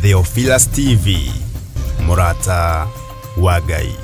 Theophilus TV, mũrata wa Ngai.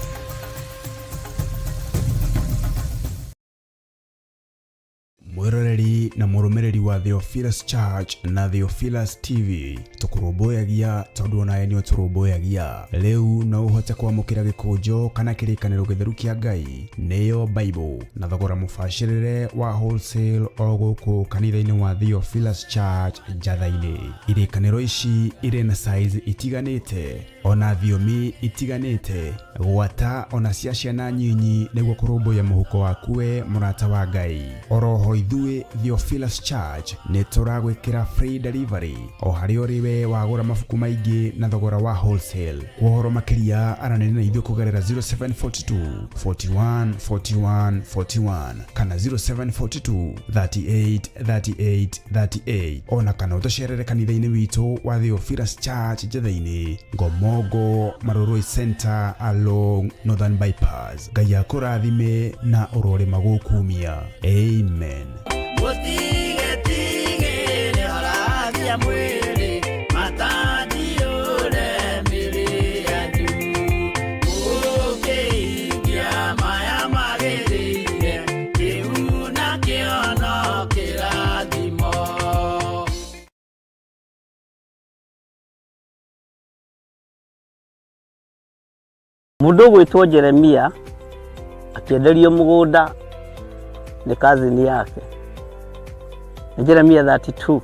Mwĩroreri na mũrũmĩrĩri wa Theophilus Church na Theophilus TV, tũkũrũmbũyagia tondũ onawe nĩ ũtũrũmbũyagia. Rĩu no ũhote kwamũkĩra gĩkũnjo kana kĩrĩkanĩro gĩtheru kĩa Ngai, nĩyo Bible, na thogora mũbacĩrĩre wa wholesale o gũkũ kanitha-inĩ wa Theophilus Church Njatha-inĩ. Irĩkanĩro ici irĩ na size itiganĩte ona thiomi itiganĩte, gwata ona cia ciana nyinyi nĩguo kũrũmbũiya mũhuko waku we mũrata wa Ngai. Oroho ithuĩ Theophilus Church nĩ tũragwĩkĩra free delivery o harĩa ũrĩ we wagũra mabuku maingĩ na thogora wa wholesale. Kwa ũhoro makĩria aranĩria na ithuĩ kũgerera 0742 41 41 41 kana 0742 38 38 38 ona kana ũtũcerere kanitha-inĩ witũ wa Theophilus Church Njetha-inĩ, Ngomongo, Marurui Center along Northern Bypass. Ngai akũrathime na ũrorĩma gũkumia. Amen. Mũtigetigĩre horagia mwĩrĩ, matandiũre mĩrĩ yanyu. Mũkĩhingia maya magĩrĩire, kĩu nakĩo no kĩrathimo. Mũndũ ũgwĩtwo Jeremia akĩenderio mũgũnda nĩ kazini yake. Nĩ Jeremia 32.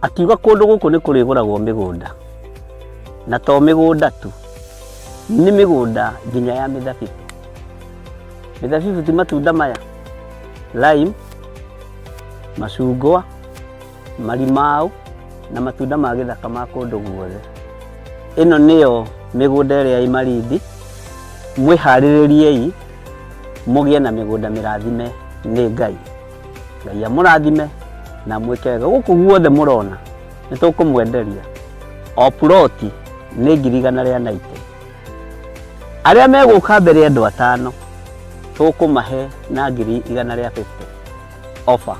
Akiuga kũndũ gũkũ nĩ kũrĩgũragwo mĩgũnda, na to mĩgũnda tu, nĩ mĩgũnda nginya ya mĩthabibũ. Mĩthabibũ ti matunda maya, lime, macungwa, marimau na matunda ma gĩthaka ma kũndũ guothe. Ĩno nĩyo mĩgũnda ĩrĩa ĩ Malindi, mwĩharĩrĩriei mũgĩe na mĩgũnda mĩrathime nĩ Ngai. Ngai amũrathime na amwĩke wega. Gũkũ guothe mũrona nĩ tũkũmwenderia o puroti nĩ 190,000. Arĩa megũka mbere andũ atano tũkũmahe na 150,000 offer.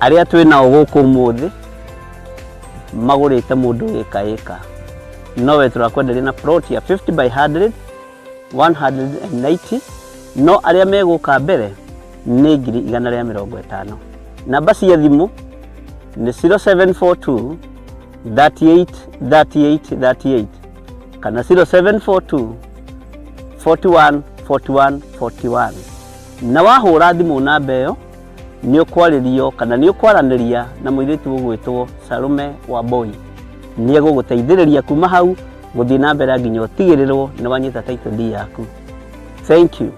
Arĩa twĩ nao gũkũ ũmũthĩ magũrĩte mũndũ ĩka ĩka, nowe tũrakwenderia na plot ya 50 by 100, 190, no arĩa megũka mbere nĩ 150,000. Namba cia thimũ nĩ 0742 38 38 38 kana 0742 41 41 41. Na wahũra thimũ namba ĩyo nĩ ũkwarĩrio kana nĩ ũkwaranĩria na mũirĩtu ũgwĩtwo Salome Wambui. Nĩ egũgũteithĩrĩria kuma hau gũthiĩ na mbere nginya ũtigĩrĩrwo nĩ wanyita title deed yaku. Thank you.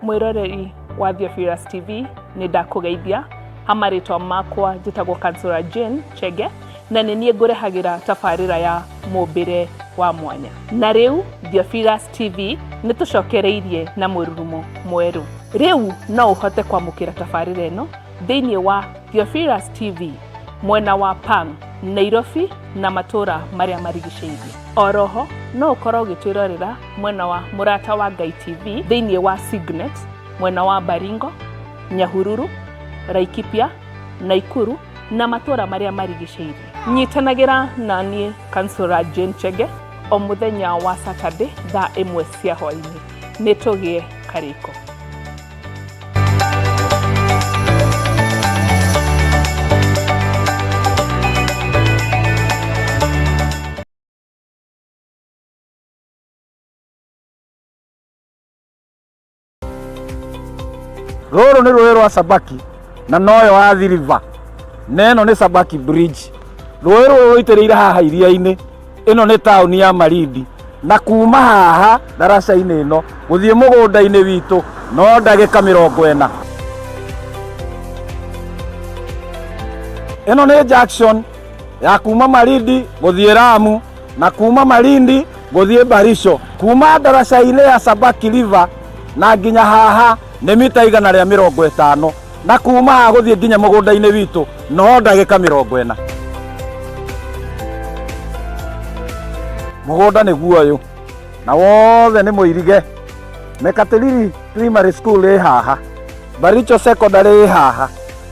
Mwĩroreri wa Theophilus TV, nĩ ndakũgeithia. Ha marĩtwa makwa njĩtagwo Kansũra Jane Chege, na nĩ niĩ ngũrehagĩra tabarĩra ya mũmbĩre wa mwanya. Na rĩu Theophilus TV nĩ tũcokereirie na mũrurumo mwerũ. Rĩu no ũhote kwamũkĩra tabarĩra ĩno thĩinĩ wa Theophilus TV mwena wa Pang, Nairobi na matũra marĩa marigicĩirie. Oroho no ũkorwo ũgĩtwĩrorera mwena wa Mũrata wa Ngai TV thĩinĩ wa Signet mwena wa Baringo, Nyahururu, Laikipia, Naikuru na matũra marĩa marigicĩirie. Nyitanagĩra na niĩ Kansũra Jane Chege o mũthenya wa Saturday thaa 1 cia hwaĩ-inĩ. Nĩ tũgĩe karĩko. Rũrũ nĩ rũĩ rwa Sabaki na noyo Athi River, na ĩno nĩ Sabaki Bridge. Rũĩ rũrũ rũitĩrĩire haha iria-inĩ. Ĩno nĩ taũni ya Malindi, na kuma haha ndaraca-inĩ ĩno gũthiĩ mũgũnda-inĩ witũ no ndagĩka 40. Ĩno nĩ junction ya kuma Malindi gũthiĩ Lamu na kuma Malindi gũthiĩ Baricho. Kuma ndaraca-inĩ ya Sabaki River na nginya haha nĩ mita 150, na kuma haha gũthiĩ nginya mũgũnda-inĩ witũ no ndagĩka 40. Mũgũnda nĩguo ũyũ na wothe nĩ mũirige. Mekatilili Primary School ĩ haha, Baricho Secondary ĩ haha,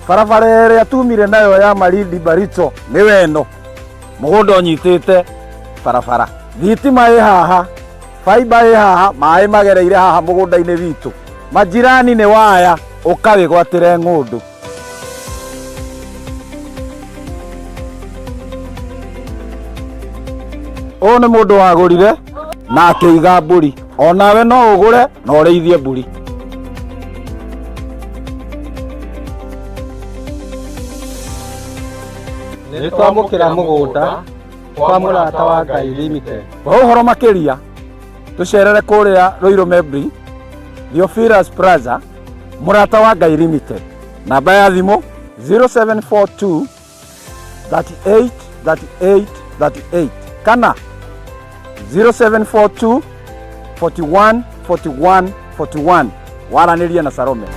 barabara ĩrĩa tumire nayo ya Malindi Baricho nĩ weno, mũgũnda ũnyitĩte barabara, thitima ĩ haha, faiba ĩ haha, maĩ magereire haha mũgũnda-inĩ witũ, majirani nĩ waya, ũkawĩgwatĩre ng'ũndũ. Ũyũ nĩ mũndũ wagũrire na akĩiga mbũri, onawe no ũgũre na ũrĩithie mbũri. Nĩ twamũkĩra mũgũnda kwa Mũrata wa Ngai Limited. Kwa ũhoro makĩria tũcerere kũrĩa Ruiru Membri, Theophilus Plaza, Mũrata wa Ngai Limited. Namba ya thimũ 0742 38 38 38 kana 0742 41 41 41. Waranĩrie na Salome.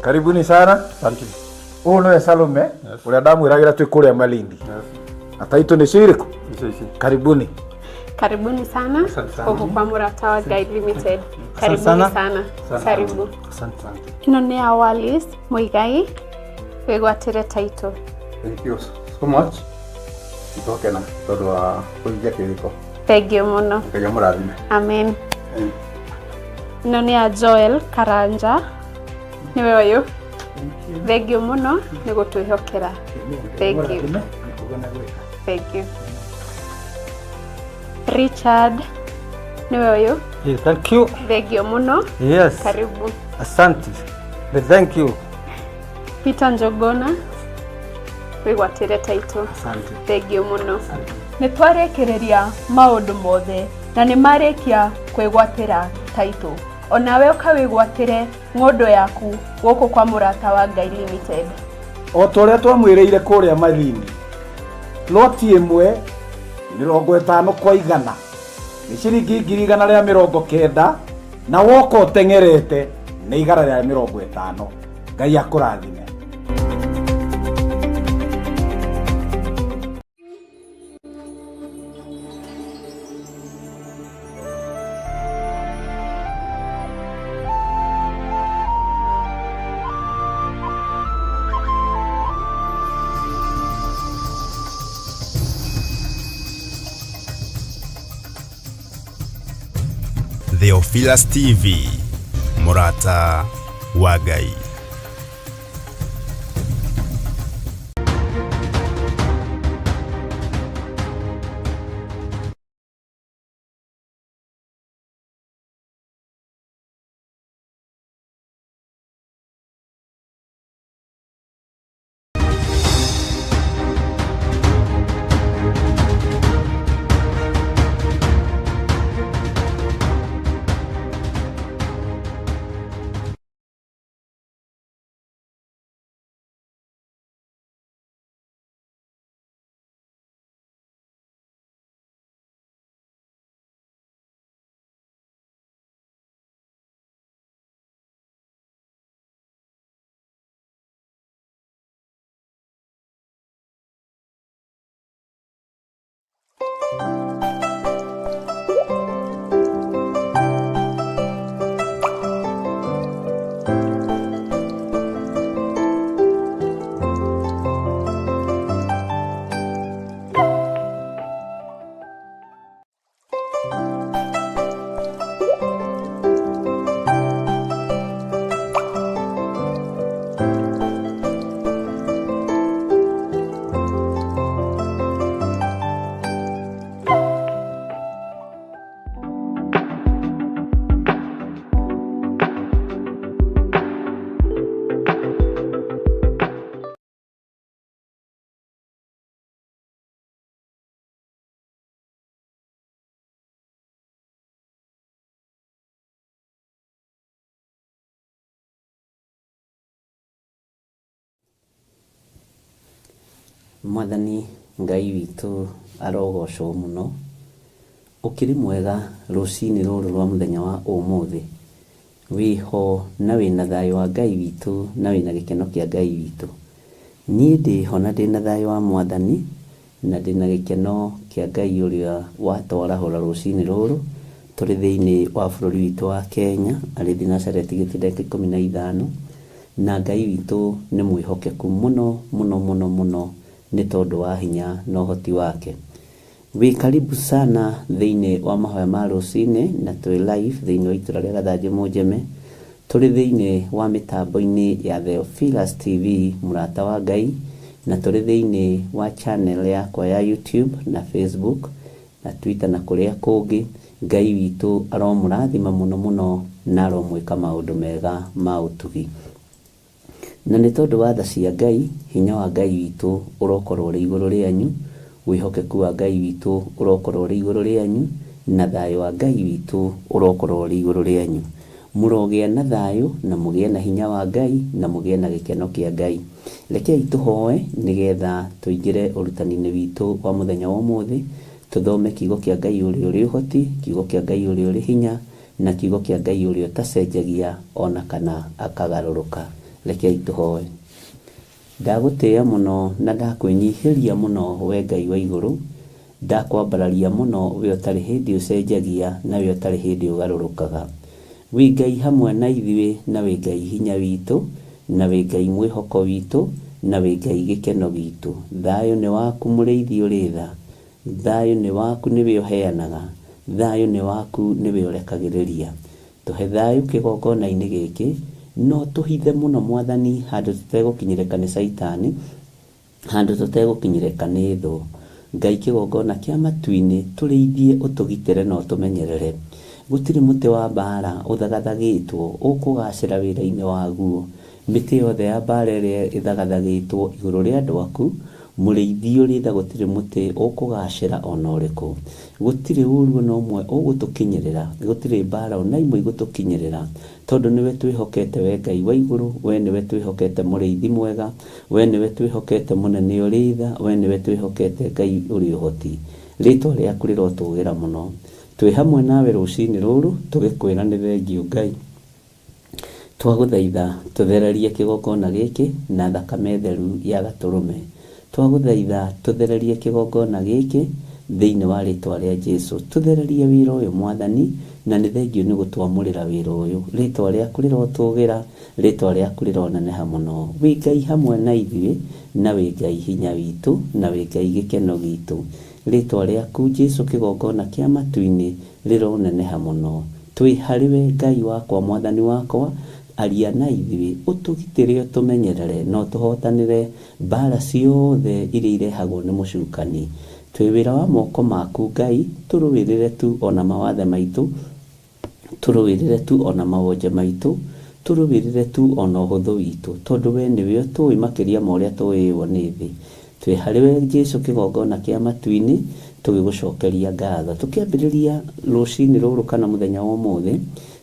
Karibuni sana. Asante. Ũyũ nĩwe Salome ũrĩa ndamwĩragĩra twĩ kũrĩa Malindi. Na taitũ nĩcio irĩkũ? Icio ici. Karibuni. Karibuni sana Asante sana. huku kwa Murata wa Guide Limited. Karibuni sana. sana. Asante. Karibu. Asante sana. Ĩno nĩ ya Wallis Muigai wĩgwatĩre title. Thank you so much. Nĩtwakena tondũ wa kũhingia kĩrĩko. Thank you mũno. Ngai amũrathime. Amen. Ĩno nĩ ya Joel Karanja nĩwe ũyũ. Thank you mũno nĩ gũtwĩhokera. Thank you. Thank you. Richard nĩwe ũyũ. Yeah, thank you. Thank you mũno. Yes. Karibu. Asante. Thank you. Peter Njogona wĩgwatĩre title. Asante. Thank you mũno. Nĩ twarĩkĩrĩria maũndũ mothe na nĩ marĩkia kwĩgwatĩra title. Onawe ũkawĩgwatĩre ng'ũndũ yaku gũkũ kwa Mũrata wa Ngai Limited. O ta ũrĩa twamwĩrĩire kũrĩa Malindi, ploti ĩmwe 50 kwa 100 nĩ ciringi 190,000 na woka ũteng'erete nĩ 150. Ngai akũrathime. Theophilus TV, Murata wa Ngai. Mwathani Ngai witũ arogocwo mũno. Ũkĩrĩ mwega rũcinĩ rũrũ rwa mũthenya wa ũmũthĩ. Wĩho na wĩna thayũ wa Ngai witũ na wĩna gĩkeno kĩa Ngai witũ. Niĩ ndĩho na ndĩna thayũ wa Mwathani na ndĩna gĩkeno kĩa Ngai ũrĩa watwarahũra rũcinĩ rũrũ tũrĩ thĩinĩ wa bũrũri witũ wa Kenya arĩ thinacara ĩtigĩtie ndagĩka 15 na Ngai witũ nĩ mwĩhokeku mũno mũno mũno mũno nĩ tondũ wa hinya na ũhoti wake. Wĩ karibu sana thĩinĩ wa mahoya ma rũcinĩ na twĩ live thĩinĩ wa itũra rĩa Gathanjĩ Mũnjeme. Tũrĩ thĩinĩ wa mĩtambo-inĩ ya Theophilus TV mũrata wa Ngai na tũrĩ thĩinĩ wa channel yakwa ya YouTube na Facebook na Twitter na kũrĩa kũngĩ. Ngai witũ aromũrathima mũno mũno na aromwĩka maũndũ mega ma ũtugi. Na nĩ tondũ wa tha cia Ngai, hinya wa Ngai witũ ũrokorwo ũrĩ igũrũ rĩanyu, wĩhokeku wa Ngai witũ ũrokorwo ũrĩ igũrũ rĩanyu, na thayũ wa Ngai witũ ũrokorwo ũrĩ igũrũ rĩanyu. Mũrogĩa na thayũ na mũgĩe na hinya wa Ngai na mũgĩe na gĩkeno kĩa Ngai. Rekei tũhoe nĩgetha tũingĩre ũrutani-inĩ witũ wa mũthenya wa ũmũthĩ, tũthome kiugo kĩa Ngai ũrĩa ũrĩ ũhoti, kiugo kĩa Ngai ũrĩa ũrĩ hinya, na kiugo kĩa Ngai ũrĩa ũtacenjagia ona kana akagarũrũka. Rekei tũhoe. Ndagũtĩĩa mũno na ndakwĩnyihĩria mũno we Ngai wa igũrũ, ndakwambararia mũno we ũtarĩ hĩndĩ ũcenjagia na we ũtarĩ hĩndĩ ũgarũrũkaga. Wĩ Ngai hamwe na ithuĩ na wĩ Ngai hinya witũ na wĩ Ngai mwĩhoko witũ na wĩ Ngai gĩkeno gitũ. Thayũ nĩ waku mũrĩithi ũrĩ tha, thayũ nĩ waku nĩwe ũheanaga, thayũ nĩ waku nĩwe ũrekagĩrĩria. Tũhe thayũ kĩgongona-inĩ gĩkĩ, no tũhithe mũno Mwathani handũ tũtegũkinyĩrĩka nĩ caitani, handũ tũtegũkinyĩrĩka nĩ thũ. Ngai kĩgongona kĩa matu-inĩ tũrĩithie ũtũgitĩre na ũtũmenyerere. Gũtirĩ mũtĩ wa mbara ũthagathagĩtwo ũkũgacĩra wĩra-inĩ waguo. Mĩtĩ yothe ya mbara ĩrĩa ĩthagathagĩtwo igũrũ rĩa andũ aku, mũrĩithi ũrĩ tha gũtirĩ mũtĩ ũkũgacĩra ona ũrĩkũ. Gũtirĩ ũru ona ũmwe ũgũtũkinyĩrĩra, gũtirĩ mbara ona ĩmwe ĩgũtũkinyĩrĩra, tondũ nĩwe twĩhokete we Ngai wa igũrũ, we nĩwe twĩhokete mũrĩithi mwega, we nĩwe twĩhokete mũnene ũrĩ tha, we nĩwe twĩhokete Ngai ũrĩ ũhoti. Rĩtwa rĩaku rĩrotũgĩra mũno. Twĩ hamwe nawe rũcinĩ rũrũ tũgĩkwĩra nĩ thengiũ Ngai. Twagũthaitha tũthererie kĩgongona gĩkĩ na thakame theru ya gatũrũme. Twagũthaitha tũthererie kĩgongona gĩkĩ thĩinĩ wa rĩtwa rĩa Jesu. Tũthererie wĩra ũyũ Mwathani na nĩ thengiũ nĩ gũtwamũrĩra wĩra ũyũ. Rĩtwa rĩaku rĩrotũgĩra, rĩtwa rĩaku rĩroneneha mũno. Wĩ Ngai hamwe na ithuĩ na wĩ Ngai hinya witũ na wĩ Ngai gĩkeno gitũ. Rĩtwa rĩaku Jesu kĩgongona kĩa matu-inĩ rĩroneneha mũno. Twĩ harĩwe Ngai wakwa Mwathani wakwa, aria na ithuĩ ũtũgitĩre ũtũmenyerere na ũtũhotanĩre mbara ciothe iria irehagwo nĩ mũcukani. Twĩ wĩra wa moko maku Ngai, tũrũĩrĩre tu ona mawathe maitũ, tũrũĩrĩre tu ona mawonje maitũ, tũrũĩrĩre tu ona ũhũthũ witũ, tondũ we nĩwe ũtũĩ makĩria ma ũrĩa tũĩĩwo nĩ thĩ. Twĩ harĩwe Jesu kĩgongona kĩa matu-inĩ tũgĩgũcokeria ngatho. Tũkĩambĩrĩria rũcinĩ rũrũ kana mũthenya wa ũmũthĩ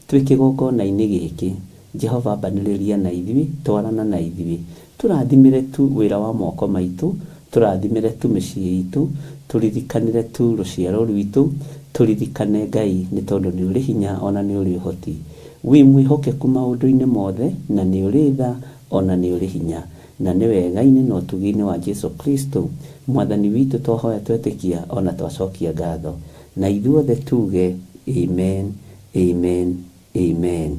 twĩ kĩgongona-inĩ gĩkĩ, Jehova ambanĩrĩria na ithuĩ, twarana na ithuĩ. Tũrathimĩre tu wĩra wa moko maitũ, tũrathimĩre tu mĩciĩ itũ, tũririkanĩre tu rũciaro rwitũ, tũririkane Ngai nĩ tondũ nĩ ũrĩ hinya ona nĩ ũrĩ ũhoti. Wĩ mwĩhokeku maũndũ-inĩ mothe na nĩ ũrĩ tha ona nĩ ũrĩ hinya. Na nĩ wega-inĩ na ũtugi-inĩ wa Jesu Kristo Mwathani witũ twahoya twetĩkia ona twacokia ngatho. Na ithuothe tuge amen, amen, amen.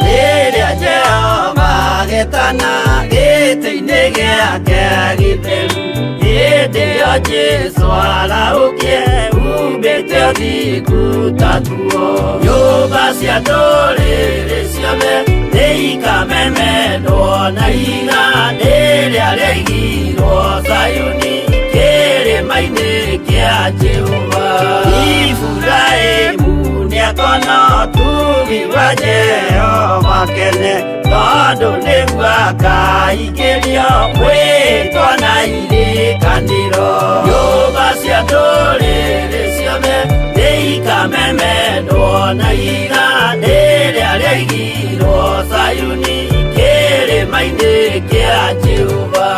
Rĩrĩa Jehova agetana gĩtĩ-inĩ gĩake gĩtheru, hĩndĩ ĩyo Jesũ arahũkie umbĩte ũthingu ta nguo. Nyũmba cia ndũrĩrĩ ciothe nĩikamemendwo na ihiga rĩrĩa rĩaigirwo Zayuni kĩrĩma-inĩ kĩa Jehova. Iburahĩmu nĩakona ũtugi wa Jehova kene, tondũ nĩguo akaingĩrio mwĩtwa na irĩkanĩro. Nyũmba cia ndũrĩrĩ ciothe ikamemendwo na ihiga rĩrĩa rĩaigirwo Zayuni kĩrĩma-inĩ kĩa Jehova.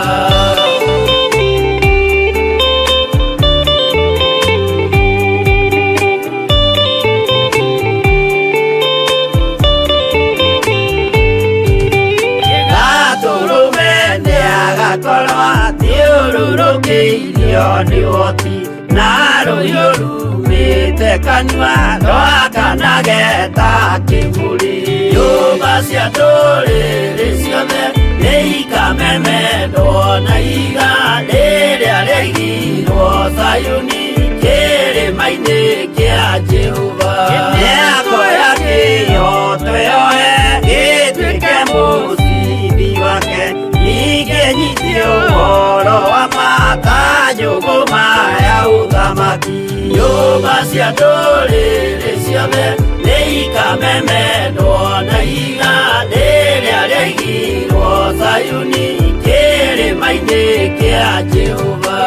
Gatũrũme nĩagakorwo athiũrũrũkĩirio nĩ ũhoti na rũhiũ rumĩte kanua rwakanage ta kĩburi. Nyũmba cia ndũrĩrĩ ciothe nĩikamemendwo na ihiga rĩrĩa rĩaigirwo Zayuni kĩrĩma-inĩ kĩa Jehova. Nĩakoya kĩhooto yoe gĩtuĩke mũcibi wake, ningĩ nyitie ũhoro wa ma ta njũgũma ya ũthamaki. Nyũmba cia ndũrĩrĩ ciothe nĩikamemendwo na ihiga rĩrĩa rĩaigirwo Zayuni kĩrĩma-inĩ kĩa Jehova.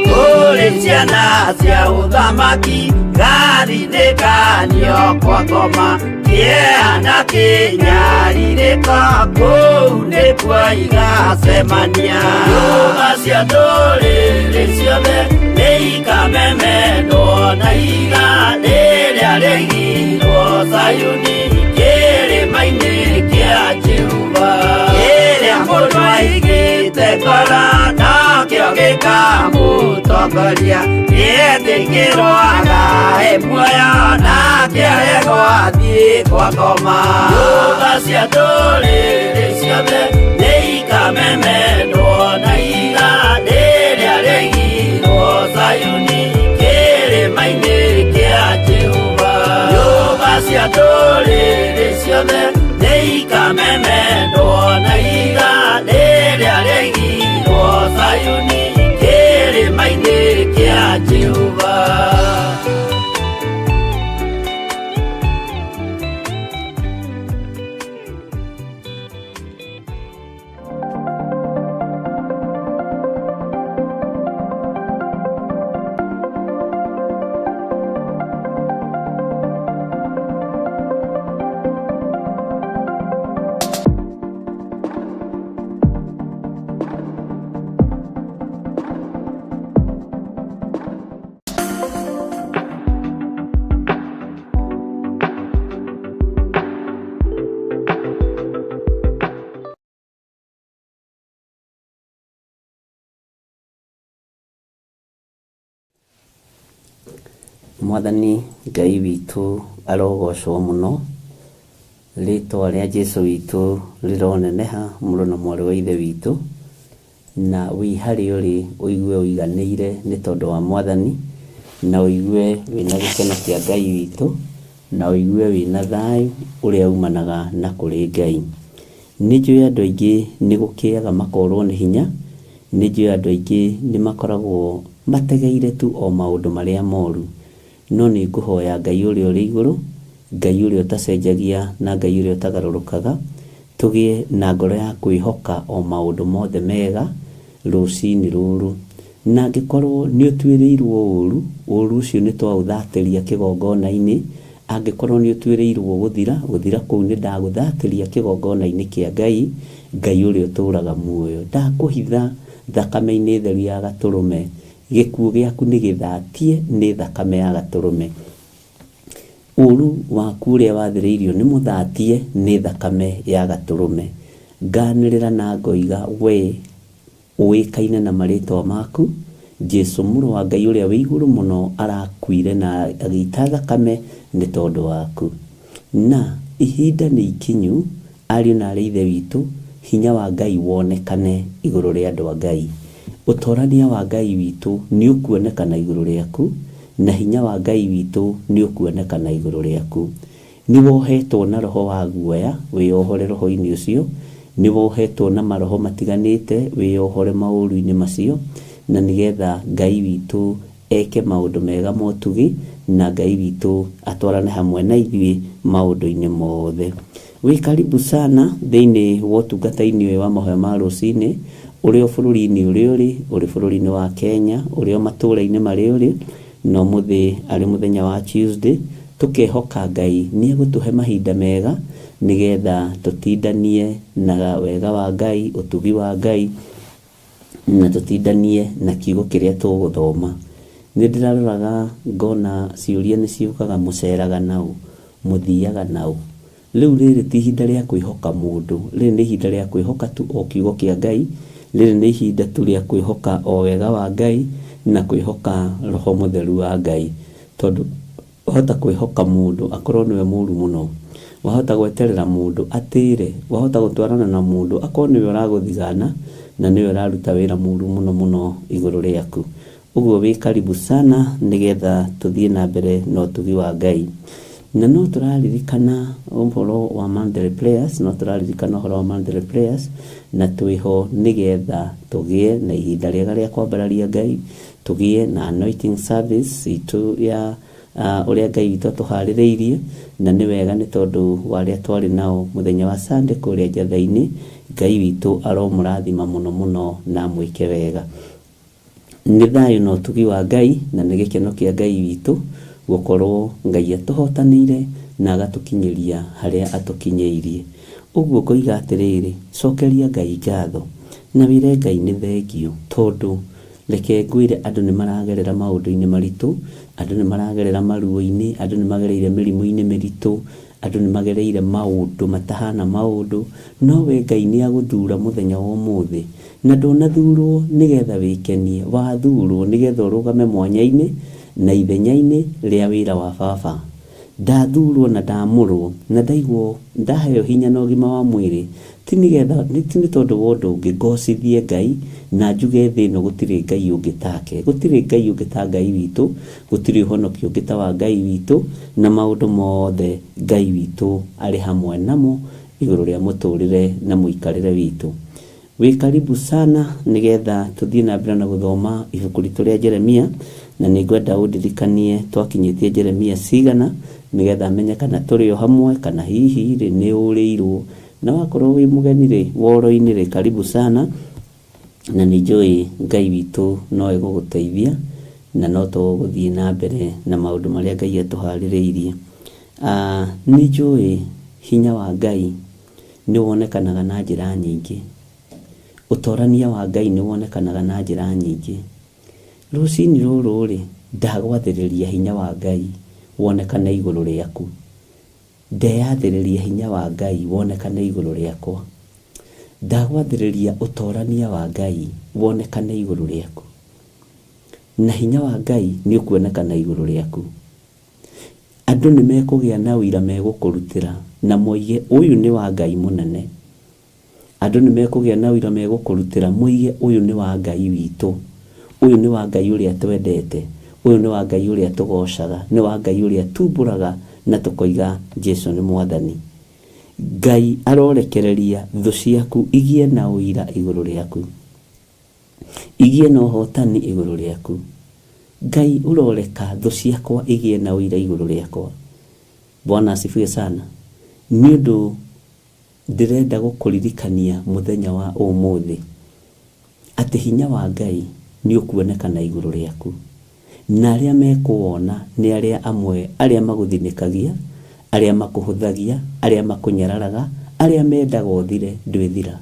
Kũrĩ ciana cia ũthamaki gathinĩkanio kwa ngoma, kĩeha na kĩnyarirĩko kũu nĩkuo igacemania. Nyũmba cia ndũrĩrĩ ciothe nĩikamemendwo na ihiga rĩrĩa rĩaigirwo Zayuni kĩrĩma-inĩ kĩa Jehova. Kĩrĩa mũndũ aigĩte ngoro nokĩo gĩkamũtongoria, nĩetĩkĩrwo agae muoyo nake aregwo athiĩ kwa ngoma. Nyũmba cia ndũrĩrĩ ciothe nĩikamemendwo na ihiga rĩrĩa rĩaigirwo Zayuni kĩrĩma-inĩ kĩa Jehova. Nyũmba cia ndũrĩrĩ ciothe nĩikamemendwo na ihiga rĩrĩa rĩaigirwo Zayuni kĩrĩma-inĩ kĩa Jehova. Mwathani Ngai witũ arogocwo mũno, rĩtwa rĩa Jesũ witũ rĩroneneha mũrũ na mwarĩ wa ithe witũ, na wĩ harĩa ũrĩ ũigue ũiganĩire nĩ tondũ wa Mwathani, na ũigue wĩna gĩkeno kĩa Ngai witũ, na ũigue wĩna thayũ ũrĩa umanaga na kũrĩ Ngai. Nĩ njũĩ andũ aingĩ nĩ gũkĩaga makorwo nĩ hinya, nĩ njũĩ andũ aingĩ nĩ makoragwo mategeire tu o maũndũ marĩa moru, no nĩ ngũhoya Ngai ũrĩa ũrĩ igũrũ, Ngai ũrĩa ũtacenjagia na Ngai ũrĩa ũtagarũrũkaga, tũgĩe na ngoro ya kwĩhoka o maũndũ mothe mega rũcinĩ rũrũ. Na angĩkorwo nĩ ũtuĩrĩirwo ũru, ũru ũcio nĩ twaũthatĩria kĩgongona-inĩ, angĩkorwo nĩ ũtuĩrĩirwo gũthira, gũthira kũu nĩ ndagũthatĩria kĩgongona-inĩ kĩa Ngai, Ngai ũrĩa ũtũũraga muoyo. Ndakũhitha thakame-inĩ theru ya gatũrũme, gĩkuũ gĩaku nĩ gĩthatie nĩ thakame ya gatũrũme. Ũru waku ũrĩa wathĩrĩirio nĩ mũthatie nĩ thakame ya gatũrũme. Nganĩrĩra na ngoiga we ũĩkaine na marĩtwa maku, Jesũ mũrũ wa Ngai ũrĩa wĩ igũrũ mũno arakuire na agĩita thakame nĩ tondũ waku. Na ihinda nĩ ikinyu, ariũ na arĩ ithe witũ, hinya wa Ngai wonekane igũrũ rĩa andũ a Ngai. Ũtorania wa Ngai witũ nĩ ũkuonekana igũrũ rĩaku, na hinya wa Ngai witũ nĩ ũkuonekana igũrũ rĩaku. Nĩ wohetwo na roho wa guoya, wĩyohore roho-inĩ ũcio, nĩ wohetwo na maroho matiganĩte, wĩyohore maũru-inĩ macio, na nĩgetha Ngai witũ eke maũndũ mega motugi na Ngai witũ atwarane hamwe na ithuĩ maũndũ-inĩ mothe. Wĩ karibu sana thĩinĩ wa ũtungata-inĩ ũyũ wa mahoya ma rũcinĩ, ũrĩ o bũrũri-inĩ ũrĩa ũrĩ, ũrĩ bũrũri-inĩ wa Kenya, ũrĩ o matũũra-inĩ marĩa ũrĩ, na ũmũthĩ arĩ mũthenya wa Tuesday, tũkehoka Ngai nĩ egũtũhe mahinda mega nĩgetha tũtindanie na wega wa Ngai, ũtugi wa Ngai, na tũtindanie na kiugo kĩrĩa tũgũthoma. Nĩ ndĩraroraga ngona ciũria nĩ ciũkaga, mũceraga naũ, mũthiaga naũ. Rĩu rĩrĩ ti ihinda rĩa kwĩhoka mũndũ, rĩrĩ nĩ ihinda rĩa kwĩhoka tu o kiugo kĩa Ngai, rĩrĩ nĩ ihinda tu rĩa kwĩhoka o wega wa Ngai na kwĩhoka Roho Mũtheru wa Ngai. Tondũ wahota kwĩhoka mũndũ akorwo nĩwe mũru mũno, wahota gweterera mũndũ atĩre, wahota gũtwarana na mũndũ akorwo nĩwe ũragũthigana na nĩwe ũraruta wĩra mũru mũno mũno igũrũ rĩaku. Ũguo wĩ karibu sana nĩgetha tũthiĩ na mbere na ũtugi wa Ngai. Na no tũraririkana ũhoro wa Monthly Prayers, no tũraririkana ũhoro wa Monthly Prayers, na twĩho nĩgetha tũgĩe na ihinda rĩega rĩa kwambararia Ngai, tũgĩe na anointing service itũ ya ũrĩa Ngai witũ atũharĩrĩirie, na nĩ wega nĩ tondũ wa arĩa twarĩ nao mũthenya wa Sunday kũrĩa Njatha-inĩ. Ngai witũ aromũrathima mũno mũno na amwĩke wega. Nĩ thayũ na ũtugi wa Ngai na nĩ gĩkeno kĩa Ngai witũ gũkorwo Ngai atũhotanĩire na agatũkinyĩria harĩa atũkinyĩirie. Ũguo ngoiga atĩrĩrĩ, cokeria Ngai ngatho na wĩre Ngai nĩ thengio, tondũ reke ngwĩre andũ nĩ maragerera maũndũ-inĩ maritũ, andũ nĩ maragerera maruo-inĩ, andũ nĩ magereire mĩrimũ-inĩ mĩritũ, andũ nĩ magereire maũndũ matahana maũndũ, no we Ngai nĩ agũthura mũthenya wa ũmũthĩ. Na ndũnathurwo nĩgetha wĩkenie, wathurwo nĩgetha ũrũgame mwanya-inĩ na ithenya-inĩ rĩa wĩra wa baba. Ndathurwo na ndamũrwo na ndaigwo ndaheo hinya na ũgima wa mwĩrĩ, ti nĩgetha, ti nĩ tondũ wa ũndũ ũngĩ, ngocithie Ngai na njuge thĩ ĩno gũtirĩ Ngai ũngĩ take, gũtirĩ Ngai ũngĩ ta Ngai witũ, gũtirĩ ũhonokio ũngĩ ta wa Ngai witũ, na maũndũ mothe Ngai witũ arĩ hamwe namo igũrũ rĩa mũtũrĩre na mũikarĩre witũ. Wĩ karibu sana nĩgetha tũthiĩ na mbere na gũthoma ibuku ritũ rĩa Jeremia, na nĩ ngwenda ũndirikanie twakinyĩtie Jeremia cigana nĩgetha menye kana tũrĩ o hamwe kana hihi rĩ nĩ ũrĩirwo. Na wakorwo wĩ mũgeni rĩ woro-inĩ rĩ, karibu sana, na nĩ njũĩ Ngai witũ no egũgũteithia na no tũgũthiĩ na mbere na maũndũ marĩa Ngai atũharĩrĩirie. Nĩ njũĩ hinya wa Ngai nĩ wonekanaga na njĩra nyingĩ, ũtorania wa Ngai nĩ wonekanaga na njĩra nyingĩ. Rũcinĩ rũrũ rĩ, ndagwathĩrĩria hinya wa Ngai wonekane igũrũ rĩaku, ndeyathĩrĩria hinya wa Ngai wonekane igũrũ rĩakwa, ndagwathĩrĩria ũtorania wa Ngai wonekane igũrũ rĩaku, na hinya wa Ngai nĩ ũkuonekana igũrũ rĩaku. Andũ nĩ mekũgĩa na ũira megũkũrutĩra na moige ũyũ nĩ wa Ngai mũnene. Andũ nĩ mekũgĩa na ũira megũkũrutĩra moige ũyũ nĩ wa Ngai witũ, ũyũ nĩ wa Ngai ũrĩa twendete, ũyũ nĩ wa Ngai ũrĩa tũgocaga, nĩ wa Ngai ũrĩa tumbũraga na tũkoiga Jesu nĩ mwathani. Ngai arorekereria thũ ciaku igie na ũira igũrũ rĩaku, igie na ũhotani igũrũ rĩaku. Ngai ũroreka thũ ciakwa igie na ũira igũrũ rĩakwa. Bwana asifiwe sana. Nĩ ũndũ ndĩrenda gũkũririkania mũthenya wa ũmũthĩ atĩ hinya wa Ngai nĩ ũkuonekana igũrũ rĩaku, na arĩa mekũwona nĩ arĩa amwe arĩa magũthinĩkagia, arĩa makũhũthagia, arĩa makũnyararaga, arĩa mendaga ũthire ndwĩthira,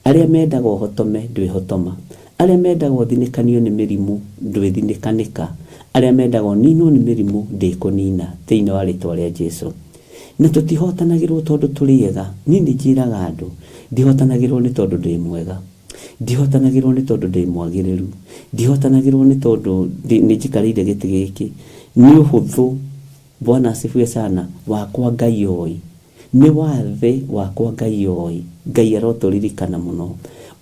arĩa mendaga ũhotome ndwĩhotoma, arĩa mendaga ũthinĩkanio nĩ mĩrimũ ndwĩthinĩkanĩka, arĩa mendaga ũninwo nĩ mĩrimũ ndĩkũnina thĩinĩ wa rĩtwa rĩa Jesu. Na tũtihotanagĩrwo tondũ tũrĩ ega. Niĩ nĩ njĩraga andũ ndihotanagĩrwo nĩ tondũ ndĩ mwega, ndihotanagĩrwo nĩ tondũ ndĩ mwagĩrĩru, ndihotanagĩrwo nĩ tondũ nĩ njikarĩire gĩtĩ gĩkĩ. Nĩ ũhũthũ, Bwana asifiwe sana, wakwa Ngai oĩ, nĩ wathe wakwa Ngai oĩ. Ngai arotũririkana mũno.